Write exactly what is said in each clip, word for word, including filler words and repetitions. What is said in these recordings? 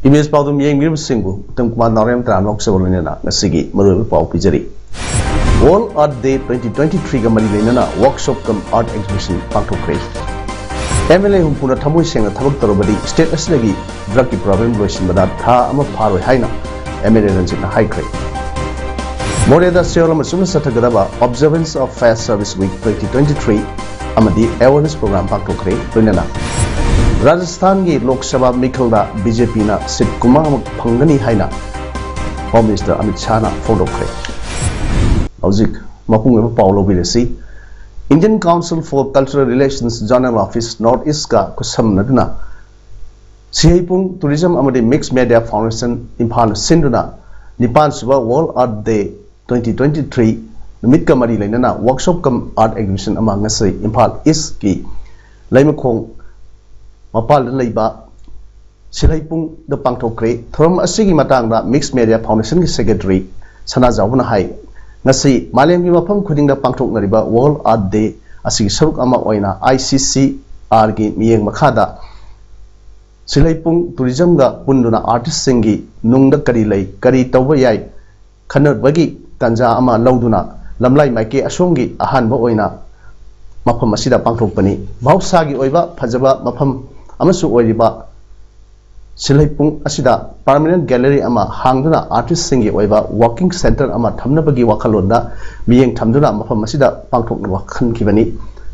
Image ꯄꯥꯎꯗꯝ ꯌꯦꯡꯕꯤꯔꯤꯕꯁꯤꯡꯕꯨ Uttam Kumar ꯅꯥꯎꯔꯦꯝ ꯇꯔꯥꯝꯅ ꯂꯣꯏꯅꯅ ꯉꯁꯤꯒꯤ ꯃꯔꯨꯑꯣꯏꯕ ꯄꯥꯎ ꯄꯤꯖꯔꯤ꯫ World Earth Day twenty twenty-three ꯒ ꯃꯔꯤ ꯂꯩꯅꯅ workshop cum art exhibition ꯄꯥꯡꯊꯣꯛꯈ꯭ꯔꯦ꯫ MLA ꯍꯨꯝꯐꯨꯅ ꯊꯃꯣꯏ ꯁꯦꯡꯅ ꯊꯕꯛ ꯇꯧꯔꯕꯗꯤ state ꯑꯁꯤꯗꯒꯤ drug ꯀꯤ problem ꯂꯣꯏꯁꯤꯟꯕꯗ ꯊꯥ ꯑꯃ ꯐꯥꯔꯣꯏ ꯍꯥꯏꯅ MLA ꯔꯟꯖꯤꯠꯅ ꯍꯥꯏꯈ꯭ꯔꯦ꯫ ꯃꯣꯔꯦꯗ ꯆꯌꯣꯜ ꯑꯃ ꯆꯨꯞꯅ ꯆꯠꯊꯒꯗꯕ Observance of Fire Service Week twenty twenty-three ꯑꯃꯗꯤ awareness program ꯄꯥꯡꯊꯣꯛꯈ꯭ꯔꯦ꯫ ꯂꯣꯏꯅꯅ ꯔꯥꯖꯁꯊꯥꯟꯒꯤ ꯂꯣꯛ ꯁꯚꯥ ꯃꯤꯈꯜꯗ BJP ꯅ seat ꯀꯨꯟꯃꯉꯥꯃꯨꯛ ꯐꯪꯒꯅꯤ ꯍꯥꯏꯅ Home Minister ꯑꯃꯤꯠ ꯁꯥꯍꯅ ꯐꯣꯡꯗꯣꯛꯈ꯭ꯔꯦ꯫ ꯍꯧꯖꯤꯛ ꯃꯄꯨꯡ ꯑꯣꯏꯕ ꯄꯥꯎ ꯂꯧꯕꯤꯔꯁꯤ꯫ Indian Council for Cultural Relations Zonal Office North East ꯀ ꯈꯨꯠꯁꯝꯅꯗꯨꯅ ꯁꯤꯍꯩꯄꯨꯡ Tourism ꯑꯃꯗꯤ Mixed Media Foundation ꯏꯝꯐꯥꯜꯅ ꯁꯤꯟꯗꯨꯅ ꯅꯤꯄꯥꯟ ꯁꯨꯕ World Earth Day twenty twenty-three ꯅꯨꯃꯤꯠꯀ ꯃꯔꯤ ꯂꯩꯅꯅ workshop cum art exhibition ꯑꯃ ꯉꯁꯤ ꯏꯝꯐꯥꯜ East ꯀꯤ ꯂꯩꯃꯈꯣꯡ ꯃꯄꯥꯜꯗ ꯂꯩꯕ ꯁꯤꯜꯍꯩꯄꯨꯡꯗ ꯄꯥꯡꯊꯣꯛꯈ꯭ꯔꯦ꯫ ꯊꯧꯔꯝ ꯑꯁꯤꯒꯤ ꯃꯇꯥꯡꯗ Mixed Media Foundation ꯒꯤ Secretary ꯁꯅꯥꯖꯥꯎꯕꯅ ꯍꯥꯏ, ꯉꯁꯤ ꯃꯥꯂꯦꯝꯒꯤ ꯃꯐꯝ ꯈꯨꯗꯤꯡꯗ ꯄꯥꯡꯊꯣꯛꯅꯔꯤꯕ World Earth Day ꯑꯁꯤꯒꯤ ꯁꯔꯨꯛ ꯑꯃ ꯑꯣꯏꯅ ICCR ꯒꯤ ꯃꯤꯠꯌꯦꯡ ꯃꯈꯥꯗ ꯁꯤꯜꯍꯩꯄꯨꯡ Tourism ꯒ ꯄꯨꯟꯗꯨꯅ artist ꯁꯤꯡꯒꯤ ꯅꯨꯡꯗ ꯀꯔꯤ ꯂꯩ, ꯀꯔꯤ ꯇꯧꯕ ꯌꯥꯏ ꯈꯟꯅꯕꯒꯤ ꯇꯥꯟꯖꯥ ꯑꯃ ꯂꯧꯗꯨꯅ ꯂꯝꯂꯥꯏ ꯃꯥꯏꯀꯩ ꯑꯁꯣꯝꯒꯤ ꯑꯍꯥꯟꯕ ꯑꯣꯏꯅ ꯃꯐꯝ ꯑꯁꯤꯗ ꯄꯥꯡꯊꯣꯛꯄꯅꯤ꯫ ꯃꯍꯧꯁꯥꯒꯤ ꯑꯣꯏꯕ ꯐꯖꯕ ꯃꯐꯝ ꯑꯃꯁꯨ ꯑꯣꯏꯔꯤꯕ ꯁꯤꯜꯍꯩꯄꯨꯡ ꯑꯁꯤꯗ permanent gallery ꯑꯃ ꯍꯥꯡꯗꯨꯅ artist ꯁꯤꯡꯒꯤ ꯑꯣꯏꯕ working centre ꯑꯃ ꯊꯝꯅꯕꯒꯤ ꯋꯥꯈꯜꯂꯣꯟꯗ ꯃꯤꯠꯌꯦꯡ ꯊꯝꯗꯨꯅ ꯃꯐꯝ ꯑꯁꯤꯗ ꯄꯥꯡꯊꯣꯛꯅꯕ ꯈꯟꯈꯤꯕꯅꯤ꯫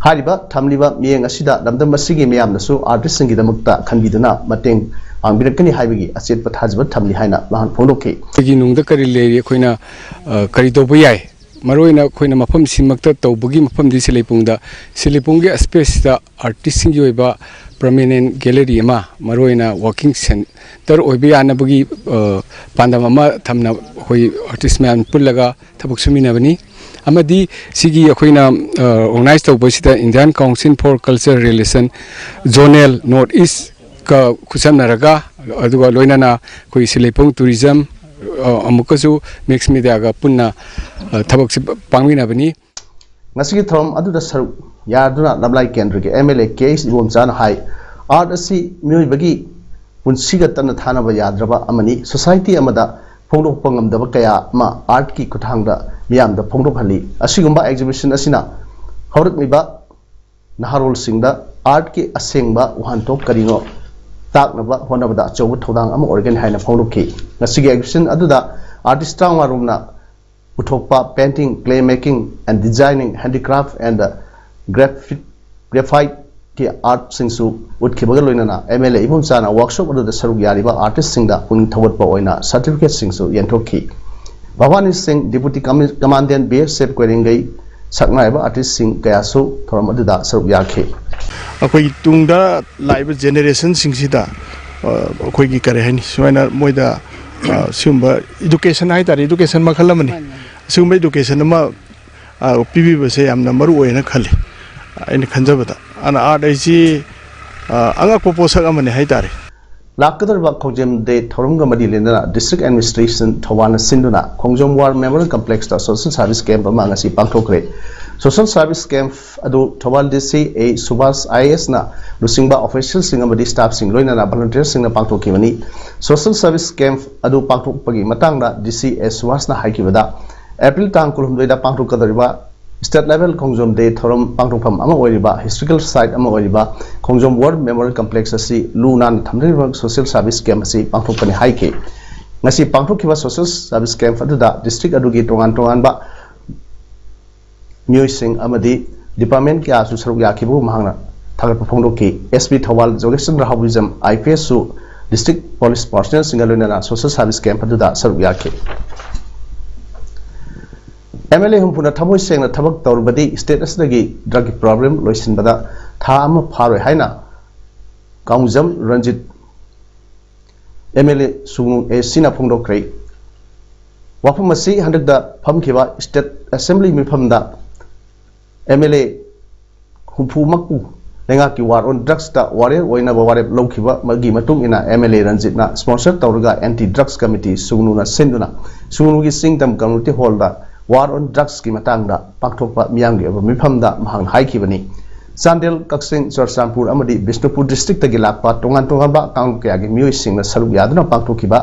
ꯍꯥꯏꯔꯤꯕ ꯊꯝꯂꯤꯕ ꯃꯤꯠꯌꯦꯡ ꯑꯁꯤꯗ ꯂꯝꯗꯝ ꯑꯁꯤꯒꯤ ꯃꯤꯌꯥꯝꯅꯁꯨ artist ꯁꯤꯡꯒꯤꯗꯃꯛꯇ ꯈꯟꯕꯤꯗꯨꯅ ꯃꯇꯦꯡ ꯄꯥꯡꯕꯤꯔꯛꯀꯅꯤ ꯍꯥꯏꯕꯒꯤ ꯑꯆꯦꯠꯄ ꯊꯥꯖꯕ ꯊꯝꯂꯤ ꯍꯥꯏꯅ ꯃꯍꯥꯛꯅ ꯐꯣꯡꯗꯣꯛꯈꯤ꯫ ꯑꯩꯒꯤ ꯅꯨꯡꯗ ꯀꯔꯤ ꯂꯩꯔꯤ, ꯑꯩꯈꯣꯏꯅ, ꯑ, ꯀꯔꯤ ꯇꯧꯕ ꯌꯥꯏ? ꯃꯔꯨꯑꯣꯏꯅ ꯑꯩꯈꯣꯏꯅ ꯃꯐꯝꯁꯤꯃꯛꯇ ꯇꯧꯕꯒꯤ ꯃꯐꯝꯗꯤ ꯁꯤꯂꯩꯄꯨꯡꯗ, ꯁꯤꯂꯩꯄꯨꯡꯒꯤ ꯁ꯭ꯄꯦꯁꯁꯤꯗ ꯑꯥꯔꯇꯤꯁꯁꯤꯡꯒꯤ ꯑꯣꯏꯕ ꯄꯔꯃꯦꯅꯦꯟ ꯒꯦꯂꯔꯤ ꯑꯃ, ꯃꯔꯨꯑꯣꯏꯅ ꯋꯥꯀꯤꯡ ꯁꯦꯟꯇꯔ ꯑꯣꯏꯕ ꯌꯥꯅꯕꯒꯤ ꯑ, ꯄꯥꯟꯗꯝ ꯑꯃ ꯊꯝꯅ ꯑꯩꯈꯣꯏ ꯑꯥꯔꯇꯤꯁ ꯃꯌꯥꯝ ꯄꯨꯜꯂꯒ ꯊꯕꯛ ꯁꯨꯃꯤꯟꯅꯕꯅꯤ꯫ ꯑꯃꯗꯤ ꯁꯤꯒꯤ ꯑꯩꯈꯣꯏꯅ ꯑ, ꯑꯣꯔꯒꯅꯥꯏꯖ ꯇꯧꯕꯁꯤꯗ Indian Council for Cultural Relation, Zonal, North East ꯀ ꯈꯨꯠꯁꯝꯅꯔꯒ, ꯑꯗꯨꯒ ꯂꯣꯏꯅꯅ ꯑꯩꯈꯣꯏ ꯁꯤꯂꯩꯄꯨꯡ ꯇꯨꯔꯤꯖꯝ, ꯑ, ꯑꯃꯨꯛꯀꯁꯨ ꯃꯤꯛꯁ ꯃꯦꯗꯤꯌꯥꯒ ꯄꯨꯟꯅ ꯑ, ꯊꯕꯛꯁꯤ ꯄꯥꯡꯃꯤꯟꯅꯕꯅꯤ꯫ ꯉꯁꯤꯒꯤ ꯊꯧꯔꯝ ꯑꯗꯨꯗ ꯁꯔꯨꯛ ꯌꯥꯗꯨꯅ ꯂꯝꯂꯥꯏ ꯀꯦꯟꯗ꯭ꯔꯒꯤ M L A K H ꯏꯕꯣꯝꯆꯥꯅ ꯍꯥꯏ, ꯑꯥꯔꯠ ꯑꯁꯤ ꯃꯤꯑꯣꯏꯕꯒꯤ ꯄꯨꯟꯁꯤꯒ ꯇꯠꯅ ꯊꯥꯅꯕ ꯌꯥꯗ꯭ꯔꯕ ꯑꯃꯅꯤ꯫ ꯁꯣꯁꯥꯏꯇꯤ ꯑꯃꯗ ꯐꯣꯡꯗꯣꯛꯄ ꯉꯝꯗꯕ ꯀꯌꯥ ꯑꯃ ꯑꯥꯔꯠꯀꯤ ꯈꯨꯠꯊꯥꯡꯗ ꯃꯤꯌꯥꯝꯗ ꯐꯣꯡꯗꯣꯛꯍꯜꯂꯤ꯫ ꯑꯁꯤꯒꯨꯝꯕ ꯑꯦꯛꯖꯤꯕꯤꯁꯟ ꯑꯁꯤꯅ ꯍꯧꯔꯛꯂꯤꯕ ꯅꯍꯥꯔꯣꯜꯁꯤꯡꯗ ꯑꯥꯔꯠꯀꯤ ꯑꯁꯦꯡꯕ ꯋꯥꯍꯟꯊꯣꯛ ꯀꯔꯤꯅꯣ ꯇꯥꯛꯅꯕ ꯍꯣꯠꯅꯕꯗ ꯑꯆꯧꯕ ꯊꯧꯗꯥꯡ ꯑꯃ ꯑꯣꯏꯒꯅꯤ ꯍꯥꯏꯅ ꯐꯣꯡꯗꯣꯛꯈꯤ꯫ ꯉꯁꯤꯒꯤ ꯑꯦꯛꯖꯤꯕꯤꯁꯟ ꯑꯗꯨꯗ ꯑꯥꯔꯇꯤꯁ ꯇꯔꯥꯃꯉꯥ ꯔꯣꯝꯅ ꯄꯨꯊꯣꯛꯄ painting, clay making and designing, handicraft and graphic, graphite ꯀꯤ ꯑꯥꯔꯠꯁꯤꯡꯁꯨ ꯎꯠꯈꯤꯕꯒ ꯂꯣꯏꯅꯅ ꯑꯦꯝ ꯑꯦꯜ ꯑꯦ ꯏꯕꯣꯝꯆꯥꯅ ꯋꯥꯔꯛꯁꯣꯞ ꯑꯗꯨꯗ ꯁꯔꯨꯛ ꯌꯥꯔꯤꯕ ꯑꯥꯔꯇꯤꯁꯁꯤꯡꯗ ꯄꯨꯛꯅꯤꯡ ꯊꯧꯒꯠꯄ ꯑꯣꯏꯅ ꯁꯥꯔꯇꯤꯐꯤꯀꯦꯠꯁꯤꯡꯁꯨ ꯌꯦꯟꯊꯣꯛꯈꯤ꯫ ꯚꯕꯥꯅꯤ ꯁꯤꯡ, ꯗꯤꯄꯨꯇꯤ ꯀꯃꯤ-, ꯀꯃꯥꯟꯗꯦꯟ ꯕꯤ ꯑꯦꯁ ꯑꯦꯐ ꯀꯣꯏꯔꯦꯡꯒꯩ, ꯁꯛꯅꯥꯏꯔꯕ ꯑꯥꯔꯇꯤꯁꯁꯤꯡ ꯀꯌꯥꯁꯨ ꯊꯧꯔꯝ ꯑꯗꯨꯗ ꯁꯔꯨꯛ ꯌꯥꯈꯤ꯫ ꯑꯩꯈꯣꯏꯒꯤ ꯇꯨꯡꯗ ꯂꯥꯛꯏꯕ ꯖꯦꯅꯦꯔꯦꯁꯟꯁꯤꯡꯁꯤꯗ ꯑ, ꯑꯩꯈꯣꯏꯒꯤ ꯀꯔꯤ ꯍꯥꯏꯅꯤ, ꯁꯨꯃꯥꯏꯅ ꯃꯣꯏꯗ ꯑ, ꯁꯤꯒꯨꯝꯕ ꯏꯗꯨꯀꯦꯁꯟ ꯍꯥꯏꯇꯥꯔꯦ, ꯏꯗꯨꯀꯦꯁꯟ ꯃꯈꯜ ꯑꯃꯅꯤ꯫ ꯁꯤꯒꯨꯝꯕ ꯏꯗꯨꯀꯦꯁꯟ ꯑꯃ ꯑ, ꯄꯤꯕꯤꯕꯁꯦ ꯌꯥꯝꯅ ꯃꯔꯨ ꯑꯣꯏꯅ ꯈꯜꯂꯤ, ꯑꯩꯅ ꯈꯟꯖꯕꯗ꯫ ꯑꯗꯨꯅ ꯑꯥꯔꯠ ꯍꯥꯏꯁꯤ ꯑ, ꯑꯉꯛꯄ ꯄꯣꯠꯁꯛ ꯑꯃꯅꯤ ꯍꯥꯏꯇꯥꯔꯦ꯫ ꯂꯥꯛꯀꯗꯧꯔꯤꯕ ꯈꯣꯡꯖꯣꯝ ꯗꯦ ꯊꯧꯔꯝꯒ ꯃꯔꯤ ꯂꯩꯅꯅ ꯗꯤꯁꯇ꯭ꯔꯤꯛ ꯑꯦꯗꯃꯤꯅꯤꯁꯇ꯭ꯔꯦꯁꯟ ꯊꯧꯕꯥꯜꯅ ꯁꯤꯟꯗꯨꯅ ꯈꯣꯡꯖꯣꯝ ꯋꯥꯔ ꯃꯦꯃꯣꯔꯤꯌꯦꯜ ꯀꯝꯄ꯭ꯂꯦꯛꯁꯇ ꯁꯣꯁꯦꯜ ꯁꯥꯔꯚꯤꯁ ꯀꯦꯝꯞ ꯑꯃ ꯉꯁꯤ ꯄꯥꯡꯊꯣꯛꯈ꯭ꯔꯦ꯫ ꯁꯣꯁꯦꯜ ꯁꯥꯔꯚꯤꯁ ꯀꯦꯝꯞ ꯑꯗꯨ ꯊꯧꯕꯥꯜ ꯗꯤ ꯁꯤ ꯑꯦ ꯁꯨꯕꯥꯁ ꯑꯥꯏ ꯑꯦ ꯑꯦꯁꯅ ꯂꯨꯆꯤꯡꯕ ꯑꯣꯐꯤꯁꯤꯌꯦꯜꯁꯤꯡ ꯑꯃꯗꯤ ꯁ꯭ꯇꯥꯐꯁꯤꯡ ꯂꯣꯏꯅꯅ ꯚꯣꯂꯨꯟꯇꯤꯌꯔꯁꯤꯡꯅ ꯄꯥꯡꯊꯣꯛꯈꯤꯕꯅꯤ꯫ ꯁꯣꯁꯦꯜ ꯁꯥꯔꯚꯤꯁ ꯀꯦꯝꯞ ꯑꯗꯨ ꯄꯥꯡꯊꯣꯛꯄꯒꯤ ꯃꯇꯥꯡꯗ ꯗꯤ ꯁꯤ ꯑꯦ ꯁꯨꯕꯥꯁꯅ ꯍꯥꯏꯈꯤꯕꯗ, ꯑꯦꯄ꯭ꯔꯤꯜ ꯇꯥꯡ ꯀꯨꯟꯍꯨꯝꯗꯣꯏꯗ ꯄꯥꯡꯊꯣꯛꯀꯗꯧꯔꯤꯕ ꯁ꯭ꯇꯦꯠ ꯂꯦꯚꯦꯜ ꯈꯣꯡꯖꯣꯝ ꯗꯦ ꯊꯧꯔꯝ ꯄꯥꯡꯊꯣꯛꯐꯝ ꯑꯃ ꯑꯣꯏꯔꯤꯕ ꯍꯤꯁꯇꯣꯔꯤꯀꯦꯜ ꯁꯥꯏꯠ ꯑꯃ ꯑꯣꯏꯔꯤꯕ ꯈꯣꯡꯖꯣꯝ ꯋꯥꯔ ꯃꯦꯃꯣꯔꯤꯌꯦꯜ ꯀꯝꯄ꯭ꯂꯦꯛꯁ ꯑꯁꯤ ꯂꯨ ꯅꯥꯟꯅ ꯊꯝꯅꯅꯕ ꯁꯣꯁꯦꯜ ꯁꯥꯔꯚꯤꯁ ꯀꯦꯝꯞ ꯑꯁꯤ ꯄꯥꯡꯊꯣꯛꯀꯅꯤ ꯍꯥꯏꯈꯤ꯫ ꯉꯁꯤ ꯄꯥꯡꯊꯣꯛꯈꯤꯕ ꯁꯣꯁꯦꯜ ꯁꯥꯔꯚꯤꯁ ꯀꯦꯝꯞ ꯑꯗꯨꯗ ꯗꯤꯁꯇ꯭ꯔꯤꯛ ꯑꯗꯨꯒꯤ ꯇꯣꯉꯥꯟ ꯇꯣꯉꯥꯟꯕ ꯃꯤꯑꯣꯏꯁꯤꯡ ꯑꯃꯗꯤ ꯗꯤꯄꯥꯔꯠꯃꯦꯟ ꯀꯌꯥꯁꯨ ꯁꯔꯨꯛ ꯌꯥꯈꯤꯕꯕꯨ ꯃꯍꯥꯛꯅ ꯊꯥꯒꯠꯄ ꯐꯣꯡꯗꯣꯛꯈꯤ꯫ S P Thoubal Jogeshchandra Haobijam I P ꯑꯦꯁꯁꯨ ꯗꯤꯁꯇ꯭ꯔꯤꯛ ꯄꯨꯂꯤꯁ ꯄꯥꯔꯁꯅꯦꯜꯁꯤꯡꯒ ꯂꯣꯏꯅꯅ ꯁꯣꯁꯦꯜ ꯁꯥꯔꯚꯤꯁ ꯀꯦꯝꯞ ꯑꯗꯨꯗ ꯁꯔꯨꯛ ꯌꯥꯈꯤ꯫ ꯑꯦꯝ ꯑꯦꯜ ꯑꯦ ꯍꯨꯝꯐꯨꯅ ꯊꯃꯣꯏ ꯁꯦꯡꯅ ꯊꯕꯛ ꯇꯧꯔꯕꯗꯤ ꯁ꯭ꯇꯦꯠ ꯑꯁꯤꯗꯒꯤ ꯗ꯭ꯔꯒꯀꯤ ꯄ꯭ꯔꯣꯕ꯭ꯂꯦꯝ ꯂꯣꯏꯁꯤꯟꯕꯗ ꯊꯥ ꯑꯃ ꯐꯥꯔꯣꯏ ꯍꯥꯏꯅ Kangjam Ranjit M L A ꯁꯨꯒꯅꯨ ꯑꯦ ꯁꯤꯅ ꯐꯣꯡꯗꯣꯛꯈ꯭ꯔꯦ꯫ ꯋꯥꯐꯝ ꯑꯁꯤ ꯍꯟꯗꯛꯇ ꯐꯝꯈꯤꯕ ꯁ꯭ꯇꯦꯠ ꯑꯦꯁꯦꯝꯕ꯭ꯂꯤ ꯃꯤꯐꯝꯗ ꯑꯦꯝ ꯑꯦꯜ ꯑꯦ ꯍꯨꯝꯐꯨꯃꯛꯄꯨ ꯂꯩꯉꯥꯛꯀꯤ ꯋꯥꯔ ꯑꯣꯟ ꯗ꯭ꯔꯒꯁꯇ ꯋꯥꯔꯦꯞ ꯑꯣꯏꯅꯕ ꯋꯥꯔꯦꯞ ꯂꯧꯈꯤꯕꯒꯤ ꯃꯇꯨꯡ ꯏꯟꯅ ꯑꯦꯝ ꯑꯦꯜ ꯑꯦ ꯔꯟꯖꯤꯠꯅ ꯁ꯭ꯄꯣꯟꯁꯔ ꯇꯧꯔꯒ ꯑꯦꯟꯇꯤ ꯗ꯭ꯔꯒꯁ ꯀꯃꯤꯇꯤ ꯁꯨꯒꯅꯨꯅ ꯁꯤꯟꯗꯨꯅ ꯁꯨꯒꯅꯨꯒꯤ ꯆꯤꯡꯗꯝ ꯀꯝꯃ꯭ꯌꯨꯅꯤꯇꯤ ꯍꯣꯜꯗ ꯋꯥꯔ ꯑꯣꯟ ꯗ꯭ꯔꯒꯁꯀꯤ ꯃꯇꯥꯡꯗ ꯄꯥꯡꯊꯣꯛꯄ ꯃꯤꯌꯥꯝꯒꯤ ꯑꯣꯏꯕ ꯃꯤꯐꯝꯗ ꯃꯍꯥꯛꯅ ꯍꯥꯏꯈꯤꯕꯅꯤ꯫ ꯆꯥꯟꯗꯦꯜ, ꯀꯛꯆꯤꯡ, ꯆꯨꯔꯆꯥꯟꯄꯨꯔ ꯑꯃꯗꯤ ꯕꯤꯁꯅꯨꯄꯨꯔ ꯗꯤꯁꯇ꯭ꯔꯤꯛꯇꯒꯤ ꯂꯥꯛꯄ ꯇꯣꯉꯥꯟ ꯇꯣꯉꯥꯟꯕ ꯀꯥꯡꯂꯨꯞ ꯀꯌꯥꯒꯤ ꯃꯤꯑꯣꯏꯁꯤꯡꯅ ꯁꯔꯨꯛ ꯌꯥꯗꯨꯅ ꯄꯥꯡꯊꯣꯛꯈꯤꯕ